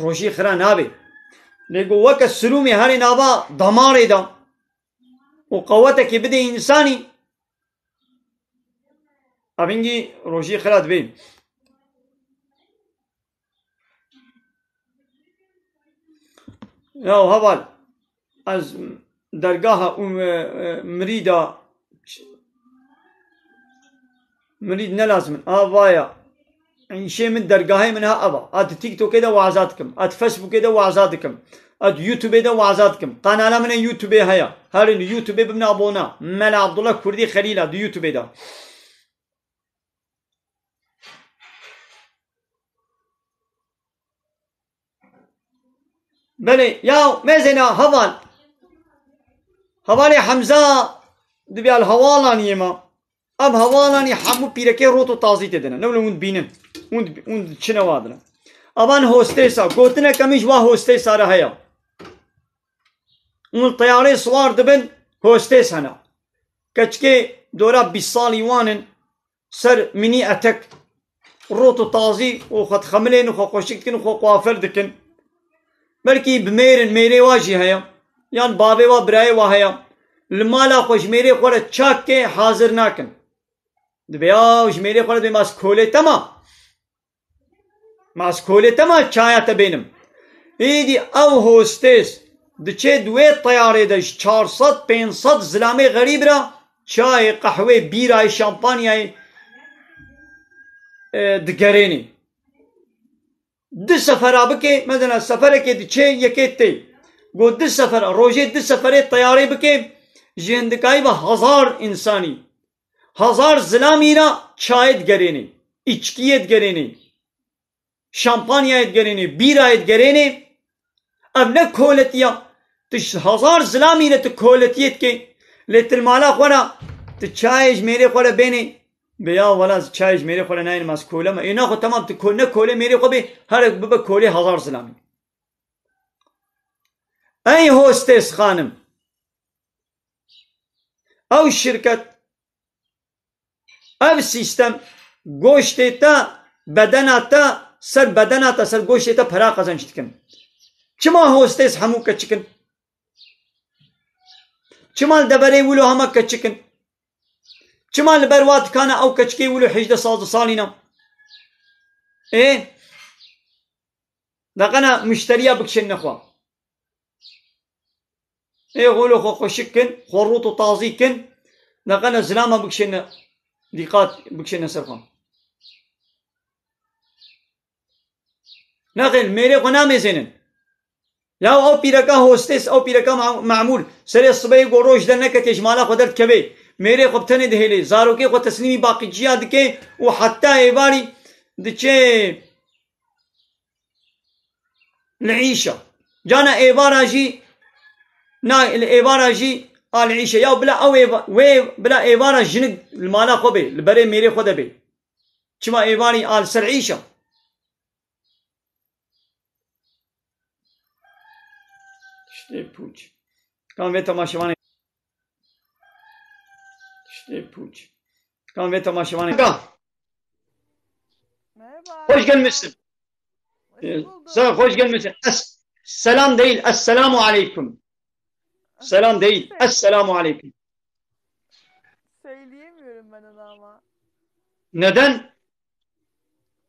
rojî xira nabê. Lê ku weke silûmê herê nava damarê de û qewetekê bidê însanî, evîngî rojî xira dibê. Ya heval, ez dergaha û, e, e, mirîda, mirîd ne lazim in. A vaya, îşê min, dergahê min ha eva. A di TikTokê de waza dikim. A di Facebookê de waza dikim. A di YouTubeê de waza dikim. Kanala min ê YouTubeê heye. Herin li YouTubeê bibin abona. Mela Abdullah Kurdî Xelîla di YouTubeê de. Belê, ya mêzêna heval. Hevalê Hemza dibê li hevalaniyê me. Ev hevalanî hemû pîrekê rot û tazî tê de ne. Ne wile hûn dibînin. Hûn, hûn çine wa dine. Evan hostêsa. Gotineke min ji wa hostêsa re heye. Hûn li teyarê siwar dibin, hostês hene. Keçikê dora bîst salî wan in. Ser mînî etek, rot û tazî û xwe dixemilên û xwe xweşik dikin û xwe kuafer dikin. Belkî bi mêr in, mêrê wa jî heye. Yan bavê wa, birayê wa heye. Li mala xwe ji mêrê xwe re çakê hazir nakin. Dibê ya ji mêrê xwe re dibê ma ez kolê te ma. Ma ez kolê te ma çaya te bênim. Îdî ew hostês diçê di wê teyarê de ji çar sed pênc sed zilamê xerîb re çayê, qehwê, bîrayê, şampanyayê, e, digerênê. Di sefera bike, mesela seferekê diçê yekê tê. Got di sefera, rojê di seferê teyarê bike, ji hindikayî ve hezar însanî. Hezar zilamî re çayê digerênê, îçkiyê digerênê, şampanyayê digerênê, bîrayê digerênê. Ev ne koletiya. Tu ji hezar zilamî re tu koletiyê dikê. Lê tu li mala xwe re tu çayê ji mêrê xwe re bênê. Bê ya wela ez çayê ji mêrê xwe re nayênim, ez kole me. Ê naxwe temam, tu ko-, ne kolê mêrê xwe bê, herek bibe kolê hezar zilamî. Ey hostês xanim. Ew şirket, ev sîstem, goştê te, bedena te, ser bedena te, ser goştê te pera qezenc dikin. Çima hostês hemû keçik in? Çima li deverê wilo hema keçik in? Çima li ber wa dikana ew keçikê wilo hejdeh sazdeh salî ne? Ê? Neqena muşteriya bikişêne xwe. Ê xwilo xwe xweşik kin, xwe rût û tazî kin. Neqena zilama bikişêne, dîqat bikişêne ser xwe. Nexêr, mêrê xwe namêzênin. Ya ew pîreka hostês, ew pîreka ma-, memûr, serê sibê go roj derneketê ji mala xwe derdikeve. Mêrê xwe bi tenê dihêlê, zarokê xwe teslîmî baqîciya dike û heta êvarî diçe li îşa. Cana êvara jî, na, li êvara jî a li îşe. Ya bila ew êva-, wê bila êvara jinik li mala xwe bê, li berê mêrê xwe de bê. Çima êvarî a li ser îşa? Tiştê pûç. Kan vê temaşevanê. Tiştê pûç. Kan vê temaşevanê. Ka. Merhaba. Hoş gelmişsin. Hoş Ee, bulduk. Sen hoş gelmişsin. Es-, selam değil. Esselamu aleyküm. Selam değil. Söyle. Esselamu aleyküm. Söyleyemiyorum ben onu ama. Neden?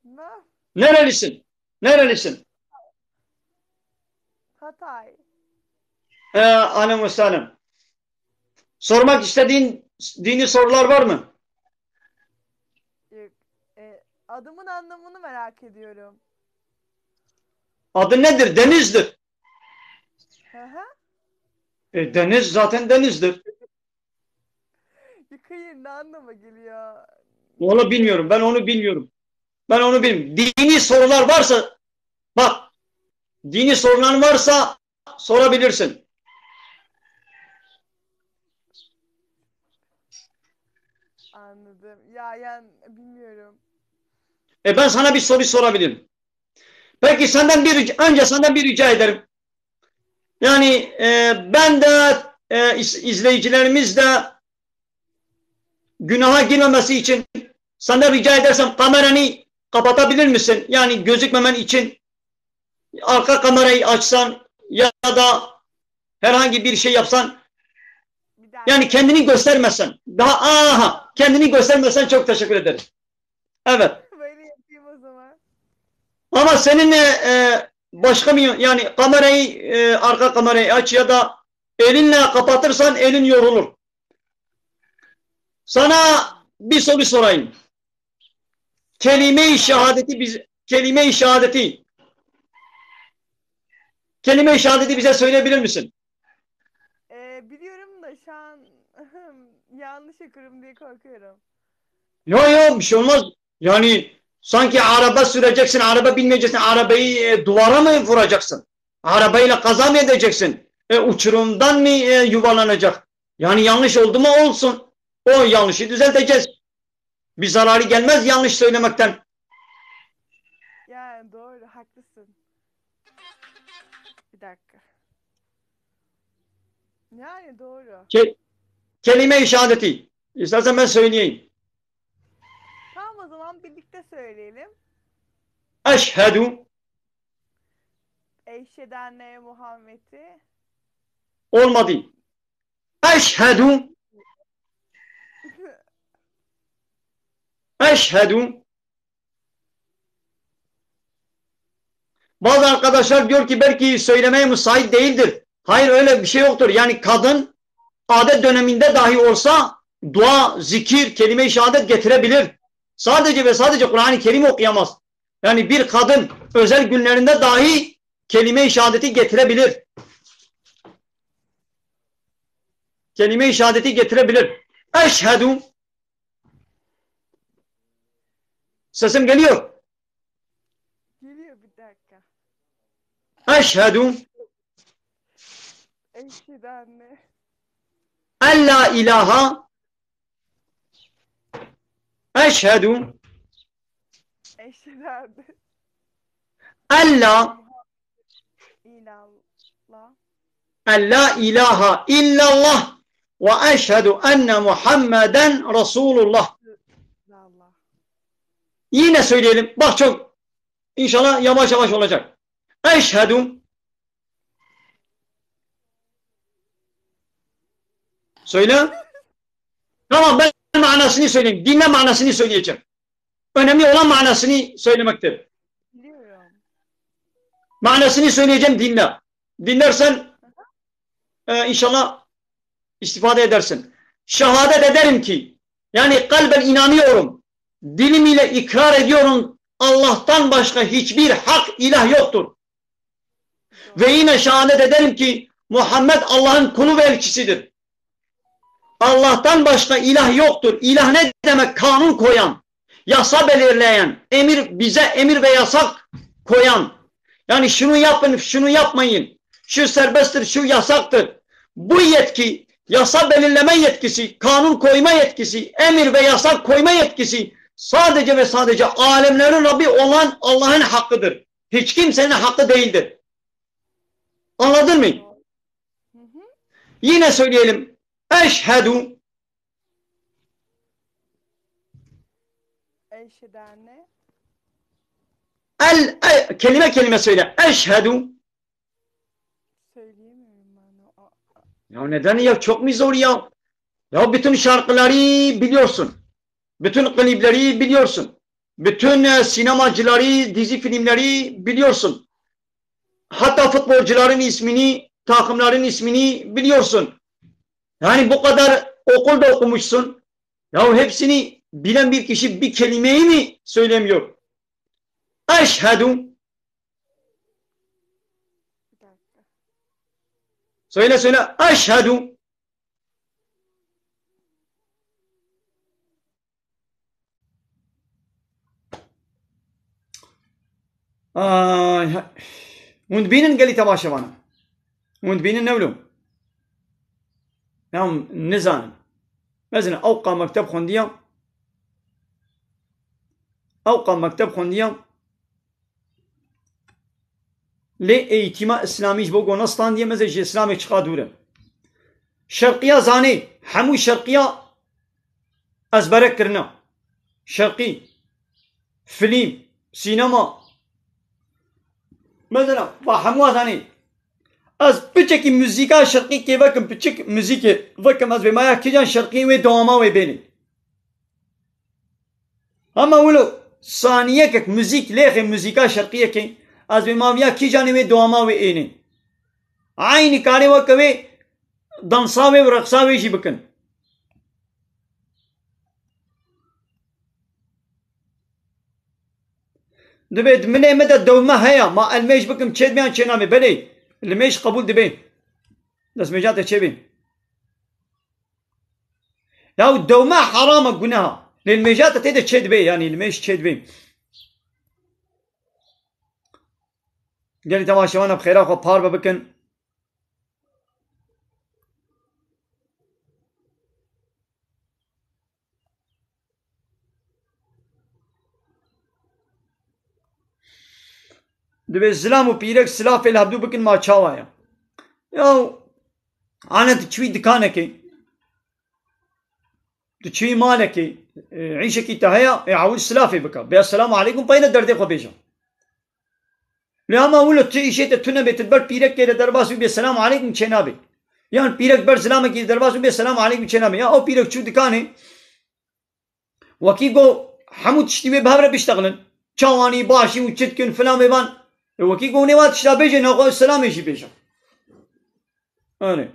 Bilmem. Nerelisin? Nerelisin? Hatay. Ee, ahlen ve sahlen. Sormak istediğin dini sorular var mı? Yok. E, adımın anlamını merak ediyorum. Adı nedir? Deniz'dir. Hı hı. E, deniz zaten denizdir. Yok, hayır, ne anlama geliyor? Onu bilmiyorum. Ben onu bilmiyorum. Ben onu bilmiyorum. Dini sorular varsa, bak, dini soruların varsa sorabilirsin. Anladım. Ya, yani, bilmiyorum. E, ben sana bir soru sorabilirim. Peki senden bir rica, önce senden bir rica ederim. Yani, e, ben de, e, iz-, izleyicilerimiz de günaha girmemesi için senden rica edersem kameranı kapatabilir misin? Yani gözükmemen için arka kamerayı açsan ya da herhangi bir şey yapsan, Bir dakika. Yani kendini göstermesen, daha, aha, kendini göstermesen çok teşekkür ederim. Evet. Böyle yapayım o zaman. Ama senin, e, e, başka bir, yani kamerayı, e, arka kamerayı aç ya da elinle kapatırsan elin yorulur. Sana bir soru sorayım. Kelime-i şehadeti biz, kelime-i şehadeti. Kelime-i şehadeti bize söyleyebilir misin? Ee, biliyorum da şu an yanlış okurum diye korkuyorum. Yo, yo, bir şey olmaz. Yani sanki araba süreceksin, araba binmeyeceksin, arabayı, e, duvara mı vuracaksın? Arabayla kaza mı edeceksin? E, uçurumdan mı, e, yuvarlanacak? Yani yanlış oldu mu olsun. O yanlışı düzelteceğiz. Bir zararı gelmez yanlış söylemekten. Yani doğru, haklısın. Bir dakika. Yani doğru. Ke-, kelime-i şehadeti. İstersen ben söyleyeyim. Tamam, o zaman birlikte söyleyelim. Eşhedü. Eşhedü enne Muhammed'i. Olmadı. Eşhedü. Eşhedü. Bazı arkadaşlar diyor ki belki söylemeye müsait değildir. Hayır, öyle bir şey yoktur. Yani kadın adet döneminde dahi olsa dua, zikir, kelime-i şehadet getirebilir. Sadece ve sadece Kur'an-ı Kerim okuyamaz. Yani bir kadın özel günlerinde dahi kelime-i şehadeti getirebilir. Kelime-i şehadeti getirebilir. Eşhedü. Sesim geliyor. Geliyor, bir dakika. Eşhedü. Eşhedü enne. En la ilahe. Eşhedü. Eşhedü enne. En la. İlallah. En la ilahe illallah ve eşhedü enne Muhammeden Resulullah. İlallah. Yine söyleyelim. Bak çok, inşallah yavaş yavaş olacak. Eşhedü. Söyle. Tamam, ben manasını söyleyeyim. Dinle, manasını söyleyeceğim. Önemli olan manasını söylemektir. Biliyorum. Manasını söyleyeceğim, dinle. Dinlersen, e, inşallah istifade edersin. Şehadet ederim ki, yani kalben inanıyorum, dilim ile ikrar ediyorum, Allah'tan başka hiçbir hak ilah yoktur. Ve yine şehadet ederim ki Muhammed Allah'ın kulu ve elçisidir. Allah'tan başka ilah yoktur. İlah ne demek? Kanun koyan, yasa belirleyen, emir, bize emir ve yasak koyan. Yani şunu yapın, şunu yapmayın. Şu serbesttir, şu yasaktır. Bu yetki, yasa belirleme yetkisi, kanun koyma yetkisi, emir ve yasak koyma yetkisi sadece ve sadece alemlerin Rabbi olan Allah'ın hakkıdır. Hiç kimsenin hakkı değildir. Anladın mı? Hı hı. Yine söyleyelim. Eşhedü. Eşhedane. El, e, kelime kelime söyle. Eşhedü. Söyleyemiyorum ben o. Ya neden ya? Çok mu zor ya? Ya bütün şarkıları biliyorsun. Bütün klipleri biliyorsun. Bütün, e, sinemacıları, dizi filmleri biliyorsun. Hatta futbolcuların ismini, takımların ismini biliyorsun. Yani bu kadar okul da okumuşsun. Ya hepsini bilen bir kişi bir kelimeyi mi söylemiyor? Eşhedü. Söyle, söyle. Eşhedü. Ay, ha-, hûn dibînin gelî temaşevana. Hûn dibînin ne wilo? Ya nizanin. Mezin ewqa mekteb xwendiya. Ewqa mekteb xwendiya. Lê eğîtîma îslamî ji bo ku ne standiye, mezin ji îslamê çiqa dûr e. Şerqiya zanê, hemû şerqiya ezbere kirine. Şerqî, filîm, sînema. Mesela, ba hemû zanê. Ez piçekî muzîka şerqî kê vekim, piçik muzîkê vekim, ez bêma ya kîjan şerqî wê dewama wê bênê. Hema wilo saniyekek muzîk lêxê muzîka şerqiyekê, ez bêma viya kîjanê wê dewama wê ênê. Eynî karê weke wê dansa wê û reqsa wê jî bikin. Dibê di milê me de dewme heye, ma elmêj bikim çê dibe yan çê nabe? Belê, limêj qebûl dibe. Destmêja te çê bê. Ya dewme heram e, guneh e. Lê limêja te tê de çê dibe, yanî limêj çê dibe. Gelî temaşevan bi xêra xwe parve bikin. Dibê zilam û pîrek silafê li hevdû bikin, ma çawa ye? Ya, ane tu çûyî dikanekê, tu çûyî malekê, e, îşekî te heye, ê ewil silafê bike. Bê esselamu aleykum, peyne derdê xwe bêje. Lê hema wilo tu îşê te tune bê, tu ber pîrekê li derbas bibê, selamu aleykum çênabê. Yan pîrek ber zilamekî li derbas bibê, selamu aleykum çênabê. Ya ew pîrek çû dikanê, wekî go hemû tiştî wê bi hev re biştexilin. Çawanî, başî û çi dikin filan bêvan. E, wekî go hûnê wa tişta bêjê, naxwe selamê jî bêje. Erê.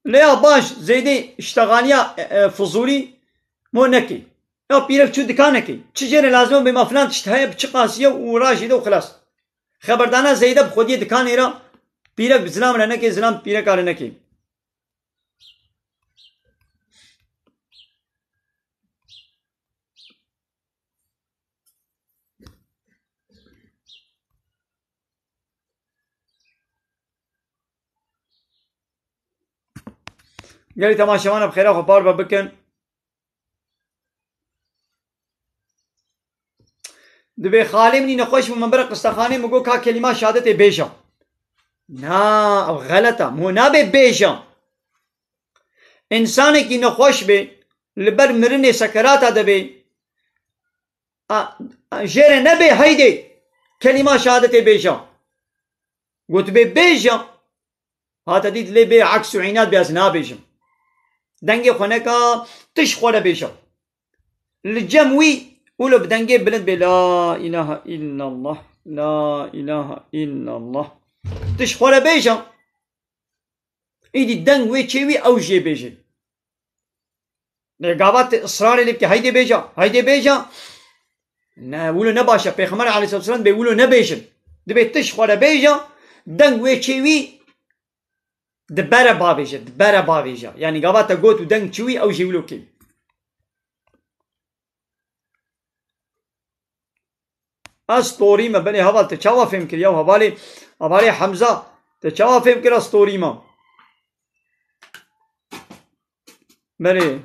Lê ya baş, zêdê îştexaliya, e, e, fizûlî mo nekê. Ya pîrek çû dikanekê. Çi jê re lazim e bê ma filan tişt heye, bi çi qasî ye û rajî de û xilas. Xeberdana zêde bi xwediyê dikanê re, pîrek bi zilam re nekê, zilam bi pîreka re nekê. Gelî temaşevan bi xêra xwe parve bikin. Dibê xalê min î nexweş bû, min bire qistexanê, min got, ka kelîma şehadetê bêje. Na, ev xelet e. Min got, nabê bêje. Însanekî nexweş bê, li ber mirinê sekerata de bê. A, a, jê re nebê, heydê kelîma şehadetê bêje. Gotibê bêje. Hate dît lê bê aks û înat bê, ez nabêjim. Dengê xwe neka, tu ji xwe re bêje. Li cem wî wilo bi dengê bilind bê, la ilahe illallah, la ilahe illallah. Tu ji xwe re bêje. Îdî deng wê çê wî ew jê bêje. Lê gava tu israrê lê bike, heydê bêje, heydê bêje. Ne, wilo ne baş e. Pêxember aleyhisselatu vesselam dibê wilo nebêjin. Dibê tişt xwe re bêje, deng wê çê wî di bere bavêje, di bere bavêje. Yanî gava te got û deng çi wî, ew jî wilo kê. Ez torî me, belê heval te çawa fêm kir ya hevalê, hevalê Hemza, te çawa fêm kir ez torî me? Belê.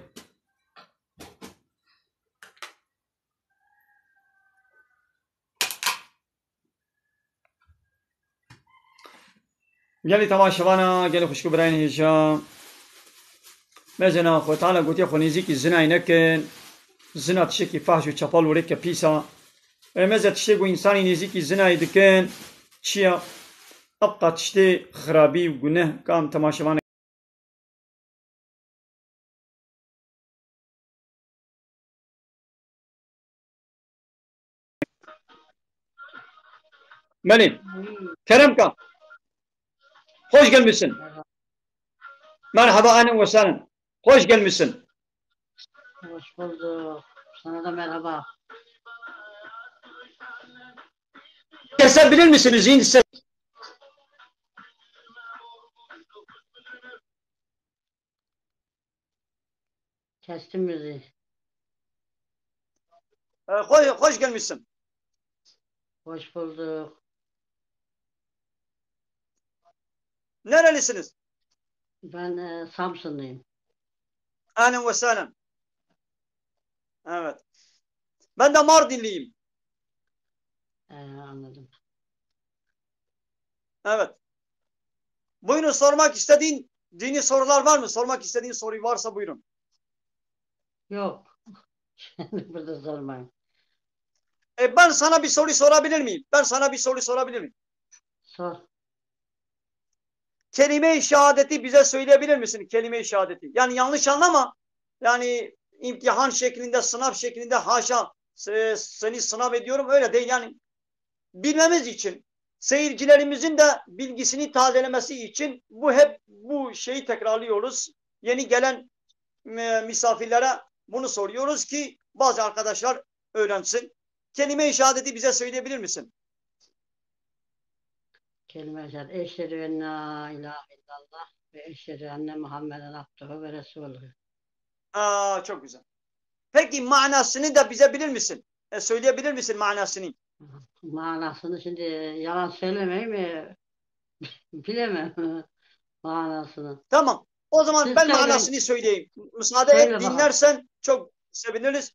Gelî temaşevana, gelî xwişk û birayên hêja. Mezena Xwe Teala gotiye xwe nêzîkî zinayê nekin. Zina tiştekî fahş û çepal û rêke pîs a. Ê meze tiştê ku însanî nêzîkî zinayê dikin, çi ye? Ebqa tiştê xirabî û guneh kam temaşevan Melî. Kerem ka. Hoş gelmişsin. Merhaba, ahlen ve sahlen. Hoş gelmişsin. Hoş bulduk. Sana da merhaba. Kesebilir misiniz? Yeni ses. Kestim müziği. Ee, hoş, hoş gelmişsin. Hoş bulduk. Nerelisiniz? Ben, e, Samsunluyum. Ahlen ve sahlen. Evet. Ben de Mardinliyim. Ee, anladım. Evet. Buyurun, sormak istediğin dini sorular var mı? Sormak istediğin soru varsa buyurun. Yok. Şimdi burada sormayın. E, ben sana bir soru sorabilir miyim? Ben sana bir soru sorabilir miyim? Sor. Kelime-i şehadeti bize söyleyebilir misin? Kelime-i şehadeti. Yani yanlış anlama. Yani imtihan şeklinde, sınav şeklinde haşa se- seni sınav ediyorum. Öyle değil yani. Bilmemiz için, seyircilerimizin de bilgisini tazelemesi için bu hep bu şeyi tekrarlıyoruz. Yeni gelen e, misafirlere bunu soruyoruz ki bazı arkadaşlar öğrensin. Kelime-i şehadeti bize söyleyebilir misin? Kelime-i şehadet. Eşhedü en la ilahe illallah ve eşhedü enne Muhammeden abduhu ve resuluhu. Aa, çok güzel. Peki manasını da bize bilir misin? E, söyleyebilir misin manasını? Manasını şimdi yalan söylemeyeyim mi? Bilemem manasını. Tamam. O zaman Siz ben söyleyin. Manasını söyleyeyim. Müsaade et, söyle bakalım. Dinlersen çok seviniriz.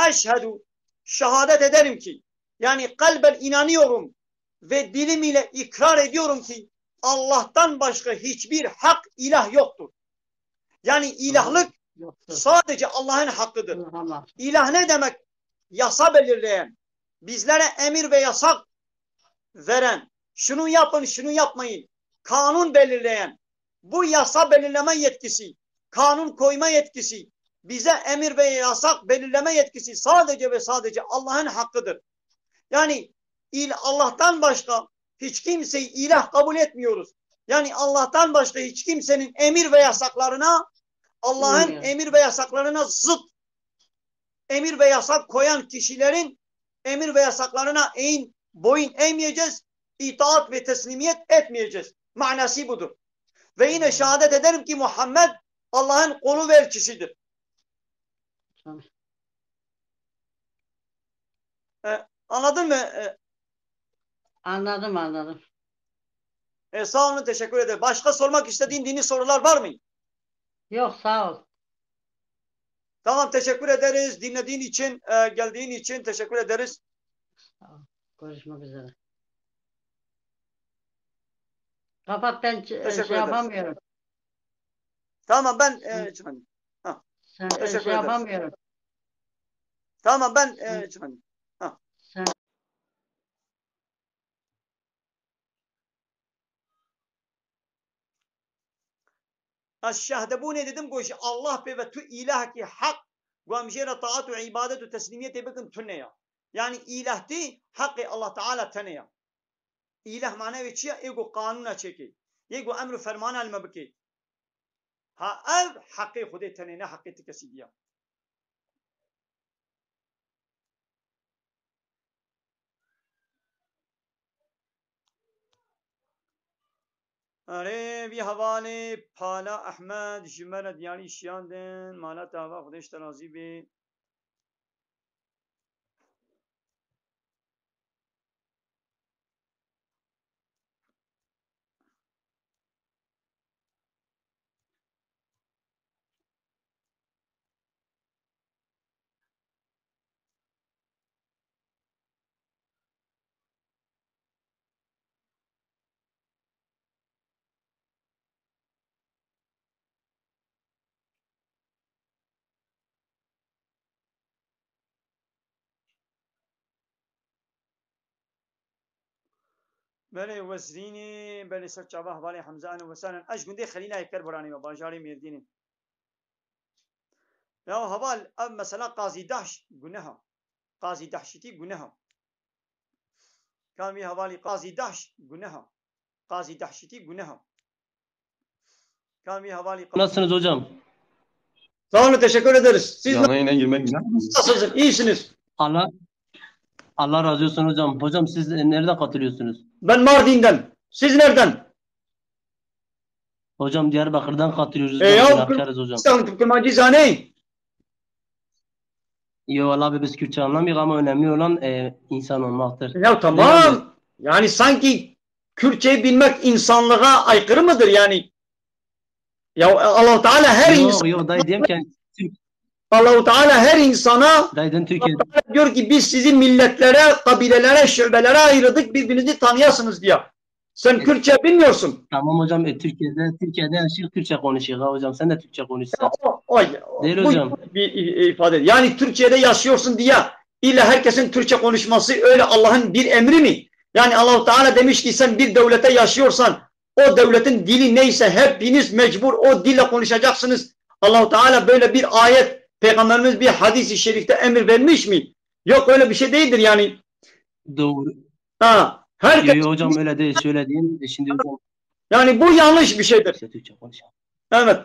Eşhedü, şehadet ederim ki, yani kalben inanıyorum ve dilim ile ikrar ediyorum ki Allah'tan başka hiçbir hak ilah yoktur. Yani ilahlık Yoktur. Sadece Allah'ın hakkıdır. Tamam. İlah ne demek? Yasa belirleyen, bizlere emir ve yasak veren, şunu yapın, şunu yapmayın, kanun belirleyen, bu yasa belirleme yetkisi, kanun koyma yetkisi, bize emir ve yasak belirleme yetkisi sadece ve sadece Allah'ın hakkıdır. Yani il Allah'tan başka hiç kimseyi ilah kabul etmiyoruz. Yani Allah'tan başka hiç kimsenin emir ve yasaklarına, Allah'ın Uymuyoruz. Emir ve yasaklarına zıt emir ve yasak koyan kişilerin emir ve yasaklarına eğin, boyun eğmeyeceğiz, itaat ve teslimiyet etmeyeceğiz. Manası budur. Ve yine şehadet ederim ki Muhammed Allah'ın kulu ve elçisidir. Tamam. E, anladın mı? E, Anladım, anladım. E, sağ olun, teşekkür ederim. Başka sormak istediğin dini sorular var mı? Yok, sağ ol. Tamam, teşekkür ederiz. Dinlediğin için, e, geldiğin için teşekkür ederiz. Sağ ol. Görüşmek üzere. Kapat, ben ç- Teşekkür şey ederiz. Yapamıyorum. Tamam, ben, e, Sen, çıkayım. Ha, sen, e, teşekkür şey ederiz. Yapamıyorum. Tamam, ben, e, Sen, çıkayım. Ha. Sen Ez şehdebûnê didim ku ji Allah pê ve tu îlahekî heq ku em jê re taat û îbadet û teslîmiyetê bikin tune ya. Yanî îlah tê heqê Allah Teala tenê ya. Îlah mane wê çi ya? Ê ku qanûna çêkê. Yê ku emr û fermana li me bikê. Ha ev heqê Xwedê tenê, ne heqê ti kesî diya. Erê, vî hevalê Pala Ehmed ji me re diyarî şiyandin. Mala te ava, Xwedê ji te razî bê. Belê, Wezrînê, belê, ser çava hevalê Hemze, ehlen we sehlen. Ez ji gundê Xelîlayê Kerboranê me, bajarê Mêrdînê. Ya heval, ev mesela Qazî Dahş guneha. Qazî Dahşîtî guneha. Kan vî hevalî Qazî Dahş guneha. Qazî Dahşîtî guneha. Kan vî hevalî Qazî Nasılsınız hocam? Sağ olun, teşekkür ederiz. Siz Canlı yayına girmek güzel mi? Nasılsınız? İyisiniz? Allah Allah razı olsun hocam. Hocam siz nereden katılıyorsunuz? Ben Mardin'den. Siz nereden? Hocam Diyarbakır'dan katılıyoruz. E, hocam, ya, günahkarız hocam. Sen Kürmancî zanî? Yo, valla biz Kürtçe anlamıyoruz ama önemli olan, e, insan olmaktır. Ya tamam. Değil mi? Yani sanki Kürtçeyi bilmek insanlığa aykırı mıdır yani? Ya Allah Teala her Yok, insan yok, dayı, diyorum ki yani Türk- Allahu Teala her insana Dayı, dün Türkiye- Allah Teala diyor ki biz sizi milletlere, kabilelere, şubelere ayırdık, birbirinizi tanıyasınız diye. Sen Kürtçe bilmiyorsun. Tamam hocam, e, Türkiye'de, Türkiye'de yaşıyor, Türkçe konuşuyor ha hocam. Sen de Türkçe konuşsan. O, o, Değil bu hocam. Bir i- ifade. Yani Türkiye'de yaşıyorsun diye illa herkesin Türkçe konuşması öyle Allah'ın bir emri mi? Yani Allahu Teala demiş ki sen bir devlete yaşıyorsan o devletin dili neyse hepiniz mecbur o dille konuşacaksınız. Allahu Teala böyle bir ayet, Peygamberimiz bir hadis-i şerifte emir vermiş mi? Yok, öyle bir şey değildir yani. Doğru. Ha, herkes Yo, yo, hocam öyle değil, şöyle diyeyim. E, şimdi hocam Yani bu yanlış bir şeydir. İşte Türkçe konuşalım. Evet.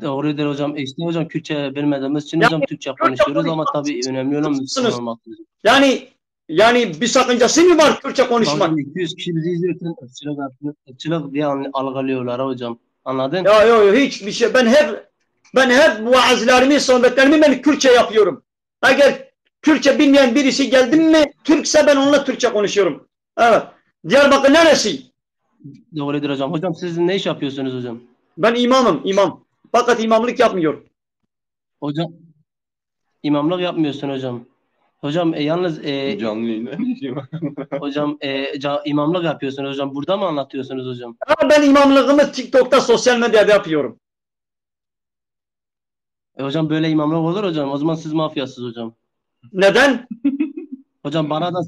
Doğrudur hocam. E, işte hocam Kürtçe bilmediğimiz için Ya, hocam Türkçe Kürtçe konuşuyoruz ama konuşmak tabii önemli olan Müslüman olmak. Yani, yani bir sakıncası mı var Kürtçe konuşmak? Hocam iki yüz kişi bizi izliyorken ırkçılık, ırkçılık diye al- algılıyorlar hocam. Anladın? Ya, yok, yok, hiçbir şey. Ben hep, ben hep vaazlarımı, sohbetlerimi ben Kürtçe yapıyorum. Eğer Kürtçe bilmeyen birisi geldi mi, Türkse ben onunla Türkçe konuşuyorum. Evet. Diyarbakır neresi? Doğrudur hocam. Hocam siz ne iş yapıyorsunuz hocam? Ben imamım, imam. Fakat imamlık yapmıyorum. Hocam imamlık yapmıyorsun hocam. Hocam e, yalnız e, Canlı yayında ne işim var? Hocam e, ca- imamlık yapıyorsunuz hocam. Burada mı anlatıyorsunuz hocam? Ha, ben imamlığımı TikTok'ta, sosyal medyada yapıyorum. E, hocam böyle imamlık olur hocam. O zaman siz mafyasınız hocam. Neden? Hocam bana da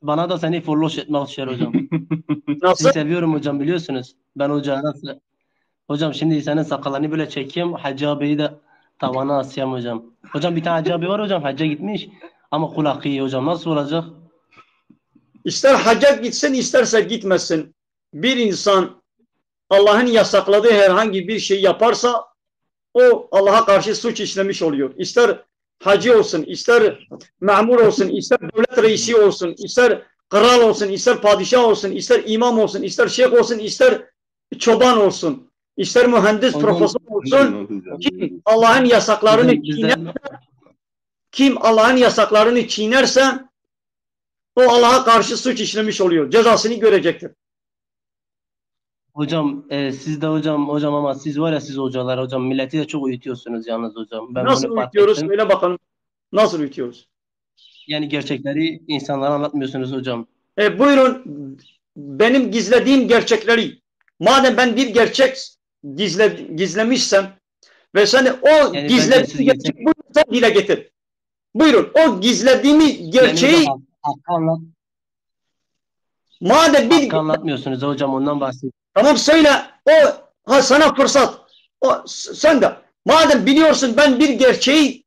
bana da seni folloş etmek düşer hocam. Nasıl? Sizi seviyorum hocam, biliyorsunuz. Ben hocaya nasıl Hocam şimdi senin sakallarını böyle çekeyim. Hacı abiyi de tavana asayım hocam. Hocam bir tane Hacı abi var hocam. Hacca gitmiş. Ama kulak iyi hocam. Nasıl olacak? İster hacca gitsin, isterse gitmesin. Bir insan Allah'ın yasakladığı herhangi bir şey yaparsa o Allah'a karşı suç işlemiş oluyor. İster hacı olsun, ister memur olsun, ister devlet reisi olsun, ister kral olsun, ister padişah olsun, ister imam olsun, ister şeyh olsun, ister çoban olsun, ister mühendis, Hocam, profesör olsun, Hocam, kim Allah'ın yasaklarını Hocam, bizden çiğnerse, kim Allah'ın yasaklarını çiğnerse o Allah'a karşı suç işlemiş oluyor. Cezasını görecektir. Hocam, e, siz de hocam, hocam ama siz var ya siz hocalar hocam milleti de çok uyutuyorsunuz yalnız hocam. Ben Nasıl bunu fark uyutuyoruz? ettim. Söyle bakalım. Nasıl uyutuyoruz? Yani gerçekleri insanlara anlatmıyorsunuz hocam. E, buyurun benim gizlediğim gerçekleri. Madem ben bir gerçek gizle, gizlemişsem ve sen o Yani ben de gizlediğim siz gerçek gerçek- buyurun sen dile getir. Buyurun o gizlediğimi Benim gerçeği hocam hak- hakkı anlat- madem bir hakkı anlatmıyorsunuz hocam, ondan bahsediyorum. Tamam söyle. O ha sana fırsat. O s- sen de. Madem biliyorsun ben bir gerçeği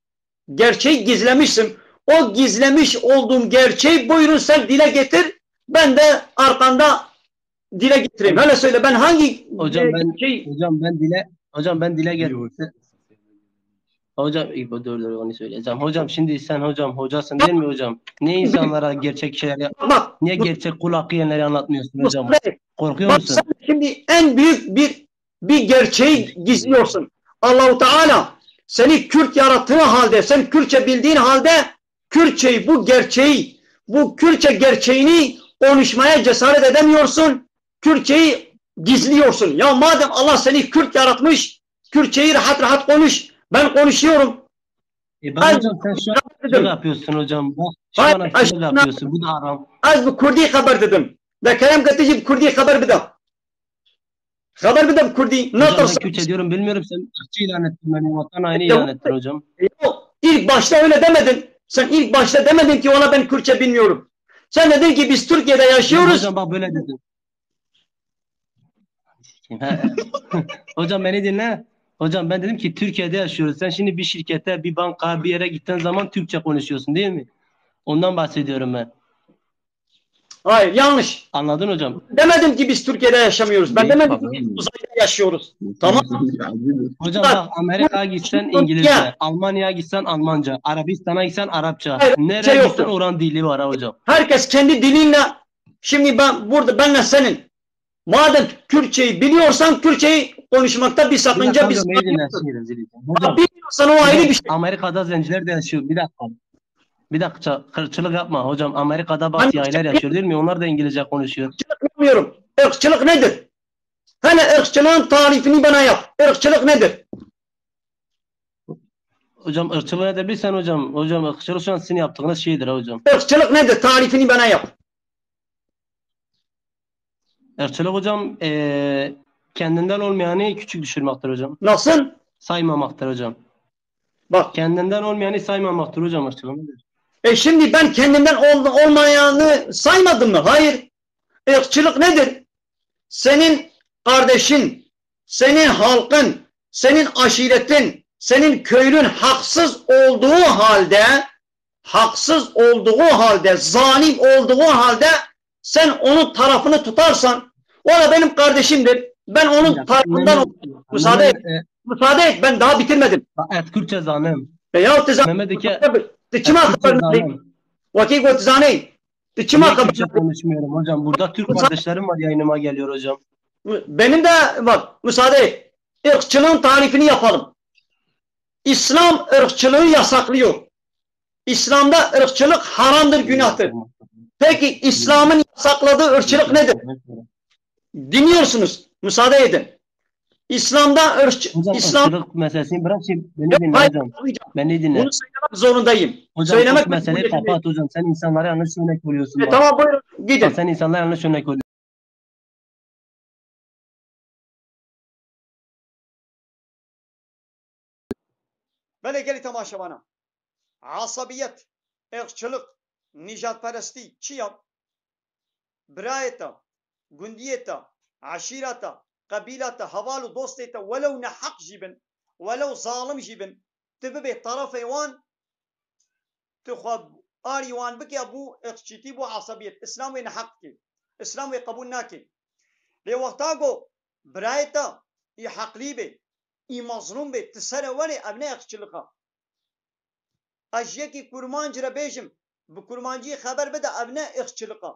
gerçeği gizlemiştim. O gizlemiş olduğum gerçeği buyurun sen dile getir. Ben de arkanda dile getireyim. Hele söyle ben hangi Hocam ben gerçeği hocam ben dile hocam ben dile getirdim. Hocam iyi, bu dur dur onu söyleyeceğim. Hocam şimdi sen hocam hocasın değil mi hocam? Niye insanlara gerçek şeyler yap- Bak, Niye bu- gerçek kulak yiyenleri anlatmıyorsun hocam? Mustafa Bey, Korkuyor bak musun? Sen Şimdi en büyük bir bir gerçeği gizliyorsun. Allahu Teala seni Kürt yarattığı halde, sen Kürtçe bildiğin halde Kürtçeyi, bu gerçeği, bu Kürtçe gerçeğini konuşmaya cesaret edemiyorsun. Kürtçeyi gizliyorsun. Ya madem Allah seni Kürt yaratmış, Kürtçeyi rahat rahat konuş. Ben konuşuyorum. E bak hocam, sen şu an ırkçılık yapıyorsun hocam. Bak şu an ırkçılık yapıyorsun. Bu da haram. Ez bi Kurdî xeber didim. De kerem ke tu jî bi Kurdî xeber bide. Xeber bide bi Kurdî. Ne Hocam ben Kürtçe diyorum, bilmiyorum, sen ırkçı ilan ettin beni, vatan haini ilan ettin hocam. Yok, ilk başta öyle demedin. Sen ilk başta demedin ki ona ben Kürtçe bilmiyorum. Sen dedin ki biz Türkiye'de yaşıyoruz. Hocam bak böyle dedim. Hocam beni dinle. Hocam ben dedim ki Türkiye'de yaşıyoruz. Sen şimdi bir şirkete, bir banka, bir yere gittiğin zaman Türkçe konuşuyorsun değil mi? Ondan bahsediyorum ben. Hayır, yanlış. Anladın hocam? Demedim ki biz Türkiye'de yaşamıyoruz. Ben demedim ki biz uzayda yaşıyoruz. Tamam mı? Hocam bak, Amerika'ya gitsen İngilizce, Almanya'ya gitsen Almanca, Arabistan'a gitsen Arapça. Hayır, nereye gitsen oranın dili var ha hocam. Herkes kendi dilinle, şimdi ben burada, benle senin. Madem Kürtçeyi biliyorsan Kürtçeyi konuşmakta bir sakınca, bir sakınca yok. Bilmiyorsan o ayrı bir şey. Amerika'da zenciler de yaşıyor. Bir dakika. Bir dakika, ırkçılık yapma hocam. Amerika'da bak siyahiler yaşıyor değil mi? Onlar da İngilizce konuşuyor. Irkçılık yapmıyorum. Irkçılık nedir? Hele ırkçılığın tarifini bana yap. Irkçılık nedir? Hocam ırkçılık nedir bilsen hocam. Hocam ırkçılık şu an sizin yaptığınız şeydir ha hocam. Irkçılık nedir? Tarifini bana yap. Irkçılık hocam eee, kendinden olmayanı küçük düşürmektir hocam. Nasıl? Saymamaktır hocam. Bak. Kendinden olmayanı saymamaktır hocam ırkçılık. E şimdi ben kendimden ol- olmayanı saymadım mı? Hayır. Irkçılık nedir? Senin kardeşin, senin halkın, senin aşiretin, senin köylün haksız olduğu halde, haksız olduğu halde, zalim olduğu halde sen onun tarafını tutarsan, o da benim kardeşimdir. Ben onun tarafından müsaade et. Müsaade et, ben daha bitirmedim. Ez Kürtçe zanim. E ya tu zan- Mehmet Eke, tu çima xeber nadî? Wekî got zanî. Tu çima xeber? Kürtçe konuşmuyorum hocam. Burada Türk kardeşlerim var, yayınıma geliyor hocam. Benim de bak, müsaade et. Irkçılığın tarifini yapalım. İslam ırkçılığı yasaklıyor. İslam'da ırkçılık haramdır, günahtır. Peki İslam'ın yasakladığı ırkçılık nedir? Dinliyorsunuz. Müsaade edin. İslam'da ırkçı, hocam, İslam ırkçılık meselesini bırak şimdi. Beni dinle hocam. Beni dinle. Bunu söylemek zorundayım. Hocam, söylemek meseleyi kapat hocam. Sen insanlara yanlış örnek veriyorsun. E, tamam, buyurun. Gidin. Bak, sen insanlara yanlış örnek veriyorsun. Belê gelî temaşevana. Asabiyet, êrxçilik, nîjadperestî çi ya? Birayê te, gundiyê te, eşîra te, qebîla te, heval û dostê te welew neheq jî bin, welew zalim jî bin, tu bibê terefê wan, tu xwe arî wan bike, bû êrxçîtî, bû asabiyet. Îslam wê neheq dike. Îslam wê qebûl nake. Lê wexta ku birayê te î heqlî bê, î mezlûm bê, tu ser e werê, ev ne êrxçilik e. Ez ji yekî kurmanc re bêjim, bi kurmancî xeber bide, ev ne êrxçilik e.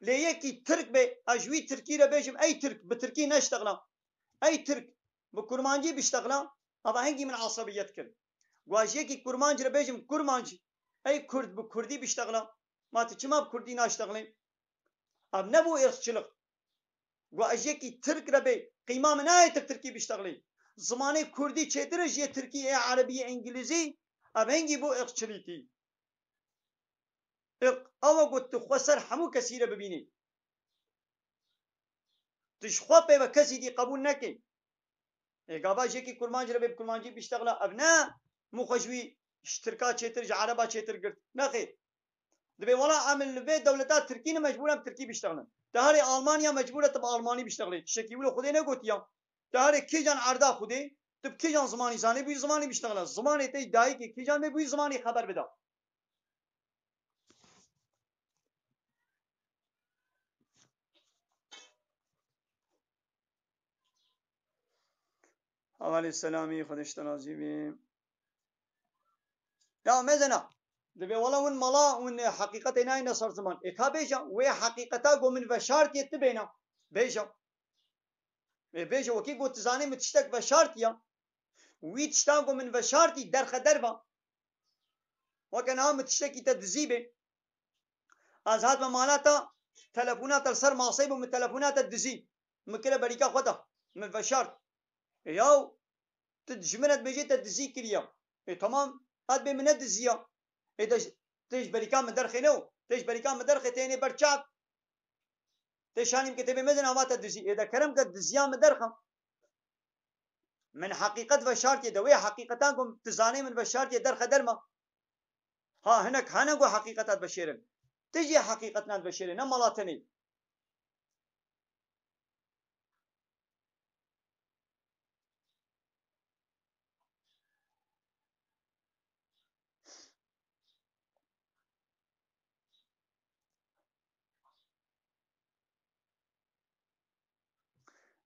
Lê yekî tirk bê, ez ji wî tirkî re bêjim, ey tirk, bi tirkî neştexile. Ey tirk, bi kurmancî biştexile, eva hingî min asabiyet kir. Got ez ji yekî kurmanc re bêjim, kurmanc, ey kurd, bi kurdî biştexile. Ma tu çima bi kurdî naştexilî? Ev nebû êrxçilik. Got ez ji yekî tirk re bê, qîma min nayê tu bi tirkî biştexilî. Zimanê kurdî çêtir e ji yê tirkî, yê erebî, yê îngilîzî, ev hingî bû êrxçilîtî. Êrx, ew e ku tu xwe ser hemû kesî re bibînî. Tu ji xwe pê ve kesî dî qebûl nekî. Ê gava ji yekî kurmanc re bê bi kurmancî biştexile, ev ne min xwe ji wî, ji tirka çêtir, ji ereba çêtir girt. Nexêr. Dibê wela em li vê dewleta tirkî ne, mecbûr em tirkî biştexilin. Te herê Almanya, mecbûr e tu bi almanî biştexilî. Tiştekî wilo Xwedê negotiya. Te herê kîjan erda Xwedê, tu bi kîjan zimanî zanî, bi wî zimanî biştexile. Zimanê te yî dayikê kîjan bê, bi wî zimanî xeber bide. Hevalê selamî, Xwedê ji te razî bî. Ya mezena, dibê wela win mala, win heqîqetê nayêne ser ziman. Ê ka bêje, wê heqîqeta ku min veşartiye tu bêne. Bêje. Ê bêje wekî got, tu zanî min tiştek veşartiya. Wî tiştan ku min veşartî derxe derva. Weke niha min tiştekî te dizî bê. Ez hatime mala te, telefona te li ser maseyê bû, min telefona te dizî. Min kire berîka xwe de. Min veşart. Ê yaw, tu ji min re dibêjî te dizî kiriye. Ê temam, ez dibê min nediziya. Ê de ji, tê ji berîka min derxê ne û. Tê ji berîka min derxê tênê ber çav. Tê şanî bike tê bê mezin ava te dizî. Ê de kerem ke diziya min derxe. Min heqîqet veşartiye de wê heqîqetan ku tu zanê min veşartiye derxe derma. Ha hinek hene ku heqîqeta dibişêrin. Tu jî heqîqetna dibişêrin, ne mala tenê.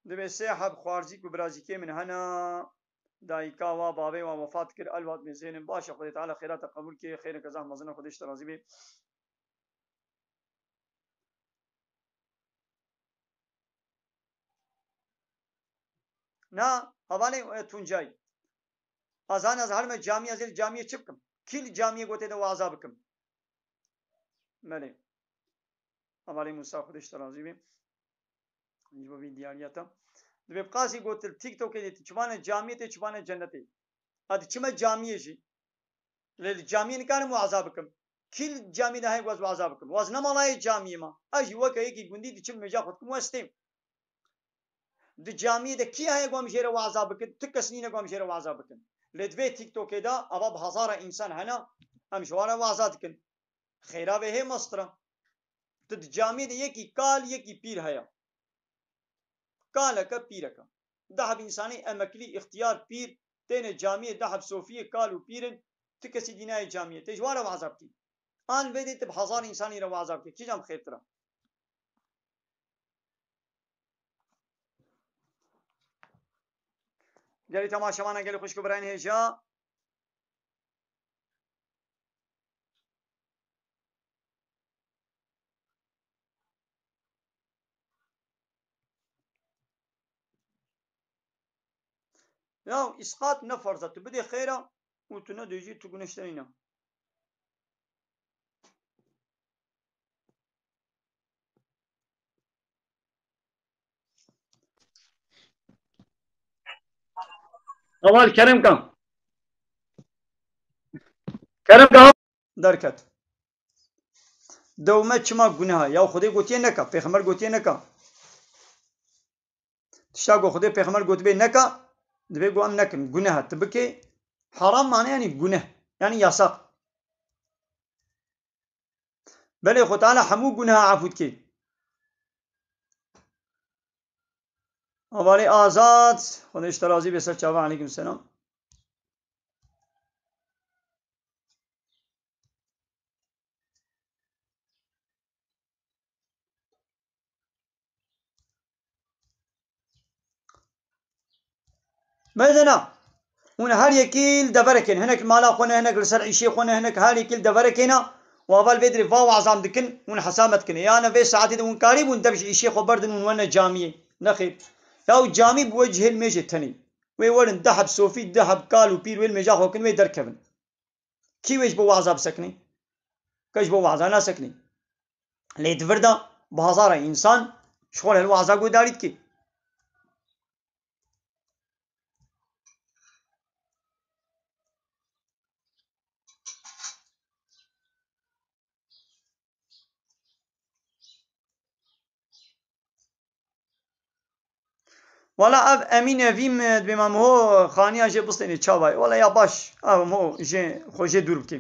Divê sê heb xwarzîk û birazîkê min hene. Dayika wa, bavê wa wefat kir, el wat mêzênin. Baş e, Xwedê Teala xêra te qebûl kê. Xêreke zehf mezin e, Xwedê ji te razî bê. Na, hevalê, e, Tuncay. Azan ez herime camî, ez ê li camiyê çi bikim? Kî li camiyê gotê de waza bikim? Belê. Hevalê Musa, Xwedê ji te razî bê. Ji bo vî diyariya te. Dibê bi qasî gotil TikTokê de tu çi bane camiyê tê, çi bane cennetê. Hadi çime camiyê jî. Lê li camiyê nikarim waza bikim. Kî li camiyê de heye ku ez waza bikim? Waz ne malayê camiyê ma. Ez jî weke yekî gundî diçim mêja xwe dikim westêm. Di camiyê de kî heye ku em jê re waza bikin? Tu kes nîne ku em jê re waza bikin. Lê di vê TikTokê de ava bi hezara însan hene, em ji wan re waza dikin. Xêra vê hê mestir e. Tu di camiyê de yekî kal, yekî pîr heye. Kaleke pîreke. Deh heb însanî emeklî, îxtiyar, pîr, têne camiyê, deh heb sofiyê kal û pîr in, tu kesî dî nayê camiyê. Tê ji wan re waza bikî. An vê dê tu bi hezar însanî re waza bikî. Kîjan bi xêrtir e? Gelî temaşevana, gelî xwişk û birayên hêja. Ya îsqat ne ferz e, tu bidê xêra û tu nedê jî tu guneh ji te nîne. Heval kerem ka. Kerem ka. Derket. Dewme çima guneha? Ya Xwedê gotiye neka, Pêxember gotiye neka. Tişta ku Xwedê Pêxember gotibê neka, divê ku em nekin. Guneh e. Tu bikê, heram mane yanî guneh. Yanî yasak. Belê Xwe Teala hemû guneha efû dikê. Hevalê Azad, Xwedê ji te razî bê ser çava, aleykum selam. Mezena. Hûn her yekî li deverekê ne. Hinek li mala xwe ne, hinek li ser îşê xwe ne, hinek her yekî li deverekê ne. Û heval vê dirê va wazam dikin, hûn hesa me dikin. Yane vê saetê de hûn karîbûn dev ji îşê xwe berdin, hûn wene camiyê. Nexêr. Ya û camî bi wecihê li mêjê tenê. Wê werin deh heb sofî, deh heb kal û pîr wê li mêja xwe kin, wê derkevin. Kî wê ji bo waza bisekinê? Ke ji bo waza nasekinê. Lê di vir de bi hezara însan ji xwe re li waza guhdarî dike. Wala ev Emîn Evîm, e, dibê ma miho xaniya jê bistênê çavayê. Wala ya baş, ev miho jê, xwe jê dûr bikê.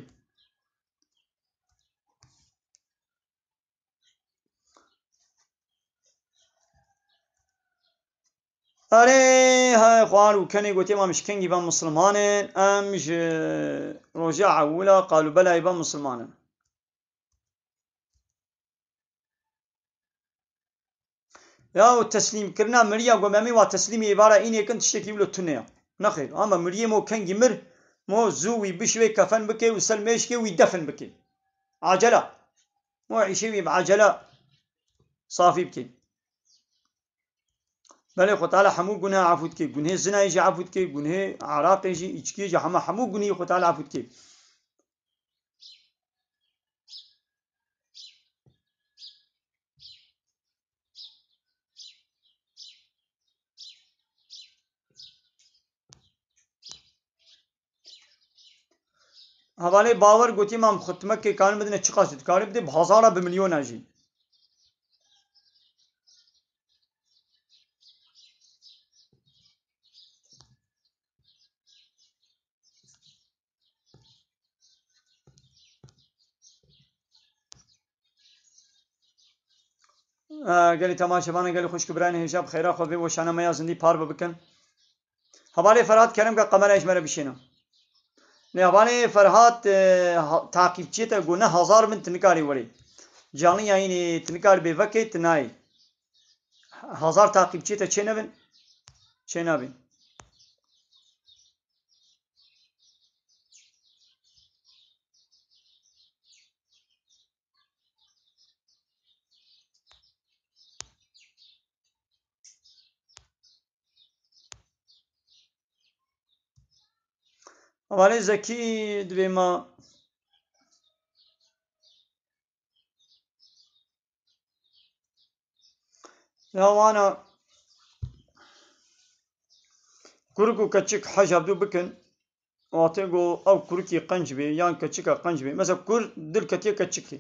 Erê, he, xwar û kenê gotiye, ma em ji kengî ve misilman in, em ji roja ewila qalûbelayê ve misilman in. Ya û teslîmkirina miriya ku em ê wa teslîmê êvara înê kin tiştekî wilo tune ye. Nexêr, ama miriyê mo kengî mir, mo zû wî bişivê kefen bike û ser mêşkê wî defin bike. Acela. Mo îşê wî bi acela safî bike. Belê Xwe Teala hemû guneh efû dike. Gunhê zinayê jî efû dike, gunhê eraqê jî, îçkiyê jî, hema hemû gunehî Xwe Teala efû dike. Hevalê Bawer gotî, mam xutmekê karin bidine çiqas jî? Dikarî bidê bi hezara, bi milyona jî. Ee, gelî temaşevanê, gelî xwişk û birayên hêja, bi xêra xwe vê weşana me ya zindî parve bikin. Hevalê Ferhat, kerem ke qemera ji me re bişêne. Lê hevalê Ferhat, e, ha-, taqîbçiyê te got ne hezar bin, tu nikarî werê. Canlı yayınê tu nikarî bê vekê, tu nayê. Hezar taqîbçiyê te çê nebin, çê nabin. Hevalê Zekî, divê ma Ya wana kurik û keçik hej hevdû bikin, wextê ku ew kurikî qenc bê yan keçika qenc bê, mesela kur dil ketiye keçikê,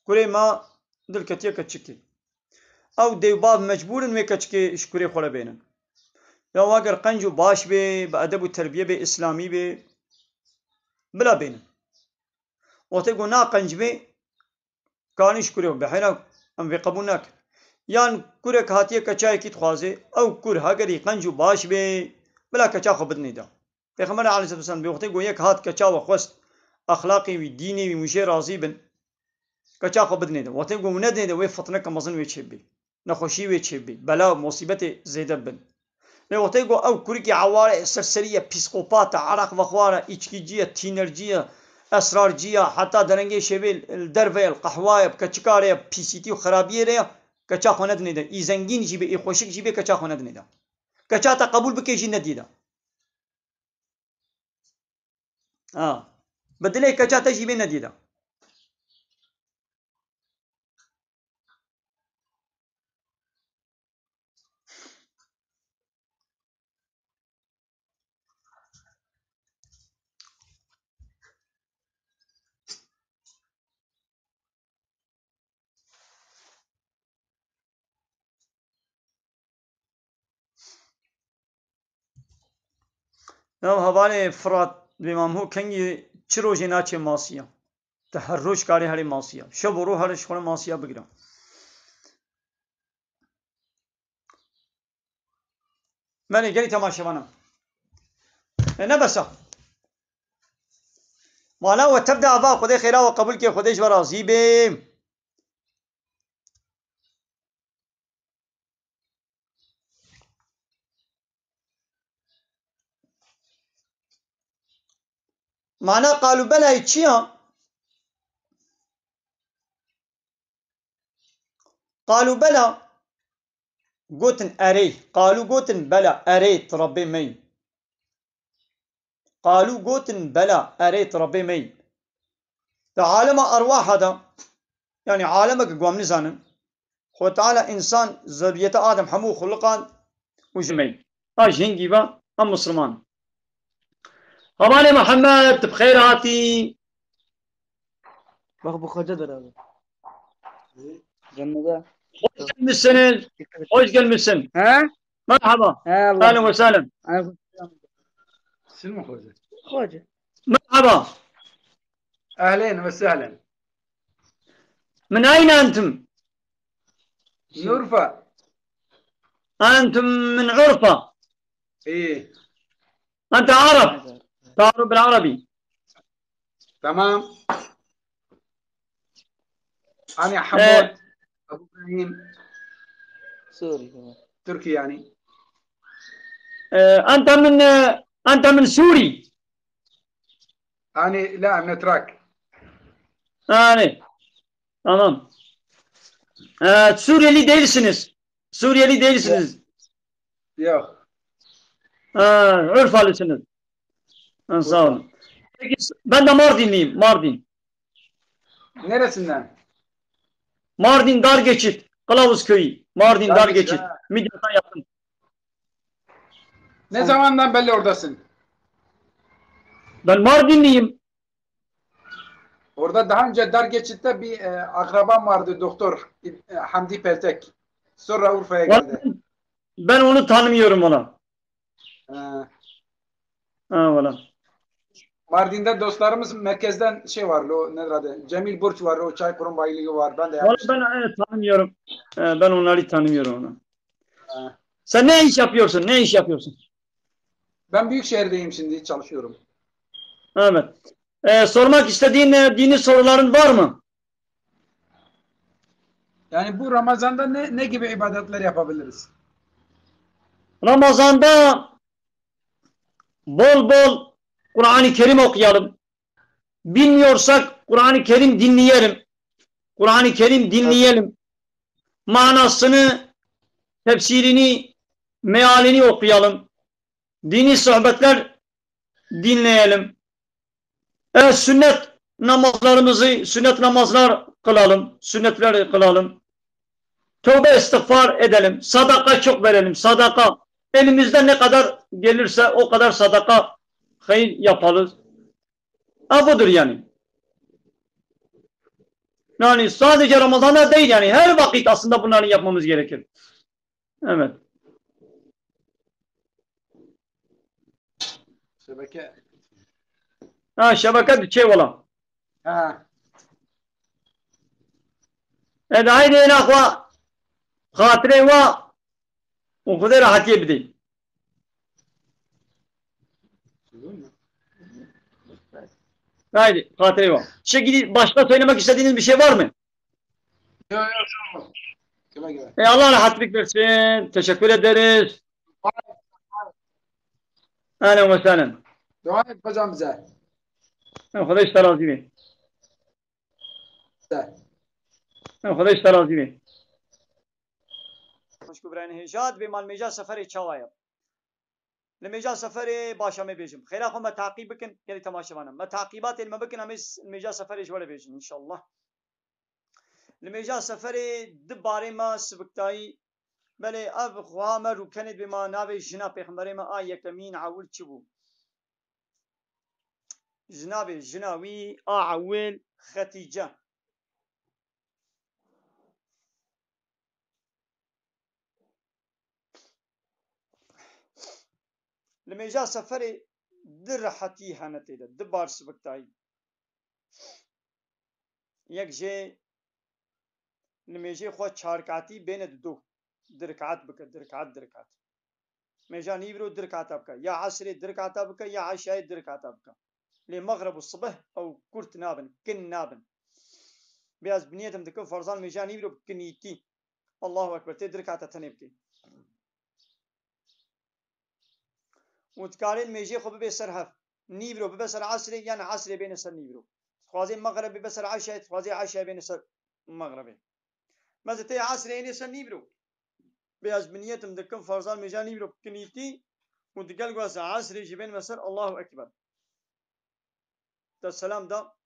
kurê ma dil ketiye keçikê, ew dê û bav mecbûr in wê keçikê ji kurê xwe re bênin. Ya wager qenc û baş bê, bi edeb û terbiyê bê, îslamî bê, bila bênin. Wextê ku na qenc bê, kanî ji kurê bihêla, em vê qebûl nakin. Yan kurek hatiye keçayekî dixwaze, ew kur hegerî qenc û baş bê, bila keça xwe bidinê de. Pêxember aleyhisselatu vesselam bê wextê ku yek hat keça we xwest, exlaqê wî, dînê wî, hûn jê razî bin, keça xwe bidinê de. Wextê ku hûn nedinê de, wê fitneke mezin wê çêbê. Nexweşî wê çêbibê, bela û musîbetê zêde bibin. Lê wextê ku ew kurikî eware, serserî ye, psîkopat e, eraq vexwar e, îçkîcî ye, tînercî ye, esrarcî ye, heta derengê şevê li derve ye, li qehwa ye, bi keçika re ye, pîsîtî û xerabiyê re ye, keça xwe nedinê de. Î zengîn jî bê, î xweşik jî bê, keça xwe nedinê de. Keça te qebûl bike jî nedî de. Ha. Bi dilê keça te jî bê nedî de. Ya hevalê Firat, bê Mamho kengî çi rojê naçê masiya? Te her roj karê herê masiya. Şev û roj herê ji xwe re masiya bigire. Belê, gelî temaşevana. E, ne besa. Mala we tev de ava, Xwedê xêra we qebûl ke, Xwedê ji we razî bê. Mana qal û belayê çi ya? Qal û bela gotin erê. Qalû gotin bela erê, tu Rebbê me yî. Qalû gotin bela, erê, tu Rebbê me yî. Di alema erwaha de, yanî alemeke ku em nizanin, Xwe Teala însan, zerriyeta Adem hemû xuliqan û ji me yî. A ji hingî ve em misliman. Hevalê Mihemed, tu bi xêr hatî. Bak bu koca derabe. Cennete. Hoş gelmişsiniz. Hoş gelmişsin. He? Merhaba. He, Allah. Ahlen ve sahlen. Aleyküm selam. Silme hoca. Hoca. Merhaba. Ahlen ve sahlen. من أين أنتم؟ من أورفا. أنتم من أورفا. إيه. أنت عرب. تعرف بالعربي. تمام. أنا حمود. آه. أبو إبراهيم. سوري كمان. تركي يعني. آه، أنت من، آه، أنت من سوري. أنا، لا، من أتراك. أنا. Tamam. Ee, Suriyeli değilsiniz. Suriyeli değilsiniz. Yok. Ha, Urfalısınız. Ha, sağ olun. Peki, ben de Mardinliyim, Mardin. Neresinden? Mardin Dargeçit, Kılavuz Köyü. Mardin Dargeçit, Dargeçit, ha. Midyat'a yakın. Ne zamandan belli oradasın? Ben Mardinliyim. Orada daha önce Dargeçit'te bir, e, akrabam vardı, doktor, e, Hamdi Peltek. Sonra Urfa'ya geldi. Vallahi ben, ben onu tanımıyorum ona. Ha. Ha, valla. Mardin'de dostlarımız merkezden şey var, o nedir adı? Cemil Burç var, o Çaykur'un bayiliği var. Ben de Valla yapmıştım. Ben, e, tanımıyorum. E, ben onları tanımıyorum onu. Ha. Sen ne iş yapıyorsun? Ne iş yapıyorsun? Ben Büyükşehir'deyim şimdi, çalışıyorum. Evet. E, sormak istediğin, e, dini soruların var mı? Yani bu Ramazan'da ne, ne gibi ibadetler yapabiliriz? Ramazan'da bol bol Kur'an-ı Kerim okuyalım. Bilmiyorsak Kur'an-ı Kerim dinleyelim. Kur'an-ı Kerim dinleyelim. Manasını, tefsirini, mealini okuyalım. Dini sohbetler dinleyelim. E, sünnet namazlarımızı, sünnet namazlar kılalım, sünnetler kılalım. Tövbe istiğfar edelim, sadaka çok verelim, sadaka. Elimizden ne kadar gelirse o kadar sadaka, hayır yapalım. Ha, budur yani. Yani sadece Ramazan'da değil yani, her vakit aslında bunları yapmamız gerekir. Evet. Şebeke. Ha, şebeke diçe wala. Ha. E, de haydi êna xwe xatirê we û Xwedê rehetiyê bidê. Haydi, xatirê we. Şekilde başka söylemek istediğiniz bir şey var mı? Yok, yok, sağ olun. Güle güle. E, Allah rahatlık versin. Teşekkür ederiz. Ahlen ve sahlen. Dua et hocam bize. E, Xwedê ji te razî be. Bize. E, Xwedê ji te razî be. Xweşik û birayên hêja, dibê ma li mêja seferê çawa ye? Li mêja seferê baş e, em ê bêjim. Xêra xwe me taqîb bikin, gelî temaşevana. Me taqîbatê li me bikin, em ê s-, li mêja seferê ji we re bêjin, înşallah. Li mêja seferê di barê me sibiktayî, belê ev xweha me rûkenê dibê ma navê jina pêxemberê me a yekemîn ewil çi bû? Ji navê jina wî a ewil Xetîce. Li mêja seferê di rehetî hene tê de, di bar sibiktayî. Yek jê li mêjê xwe çarkatî bêne dido. Di rekat bike, di rekat, di rekat. Mêja nîvro di rekata bike. Ya esrê di rekata bike, ya eşayê di rekata bike. Lê mexreb û sibih ew kurt nabin, kin nabin. Bê ez bi niyetim dikim ferzan mêja nîvro bi kinîtî. Allahu Ekber, tê di rekata tenê bikê. Û dikarê mêjê xwe bibe ser hev. Nîvro bibe ser esrê, yan esrê bêne ser nîvro. Dixwazê mexreb bibe ser eşayê, dixwazê eşayê bêne ser mexrebê. Meze tê esrê ênê ser nîvro. Bê ez bi niyetim dikim ferzan mêja nîvro kinîtî û digel ku ez esrê jî bênime ser Allahu Ekber. Te selam da,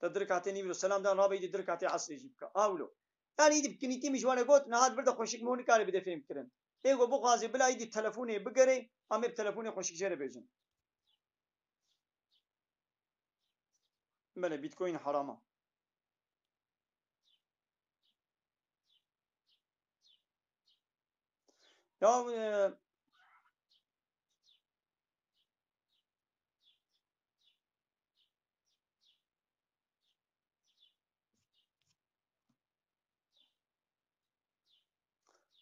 te di rekatê nîvro selam da, rabe îdî di rekatê esrê jî bike. Awlo. Yani îdî bi kinîtî min ji wan re got, niha di vir de xweşik min nikare bide fêm kirin. Ê ku bixwazê bila îdî telefonê bigere, em ê bi telefonê xweşik jê re bêjin. Belê, Bitcoin herama. Ya, e,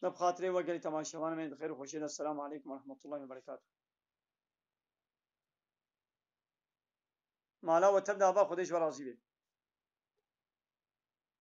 ne bi xatirê we gelî temaşevanê me yên di xêr û xweşiyê de. Selamu aleykum ve rahmetullahi ve berekatuhu. Mala we tev de ava, Xwedê ji we razî be.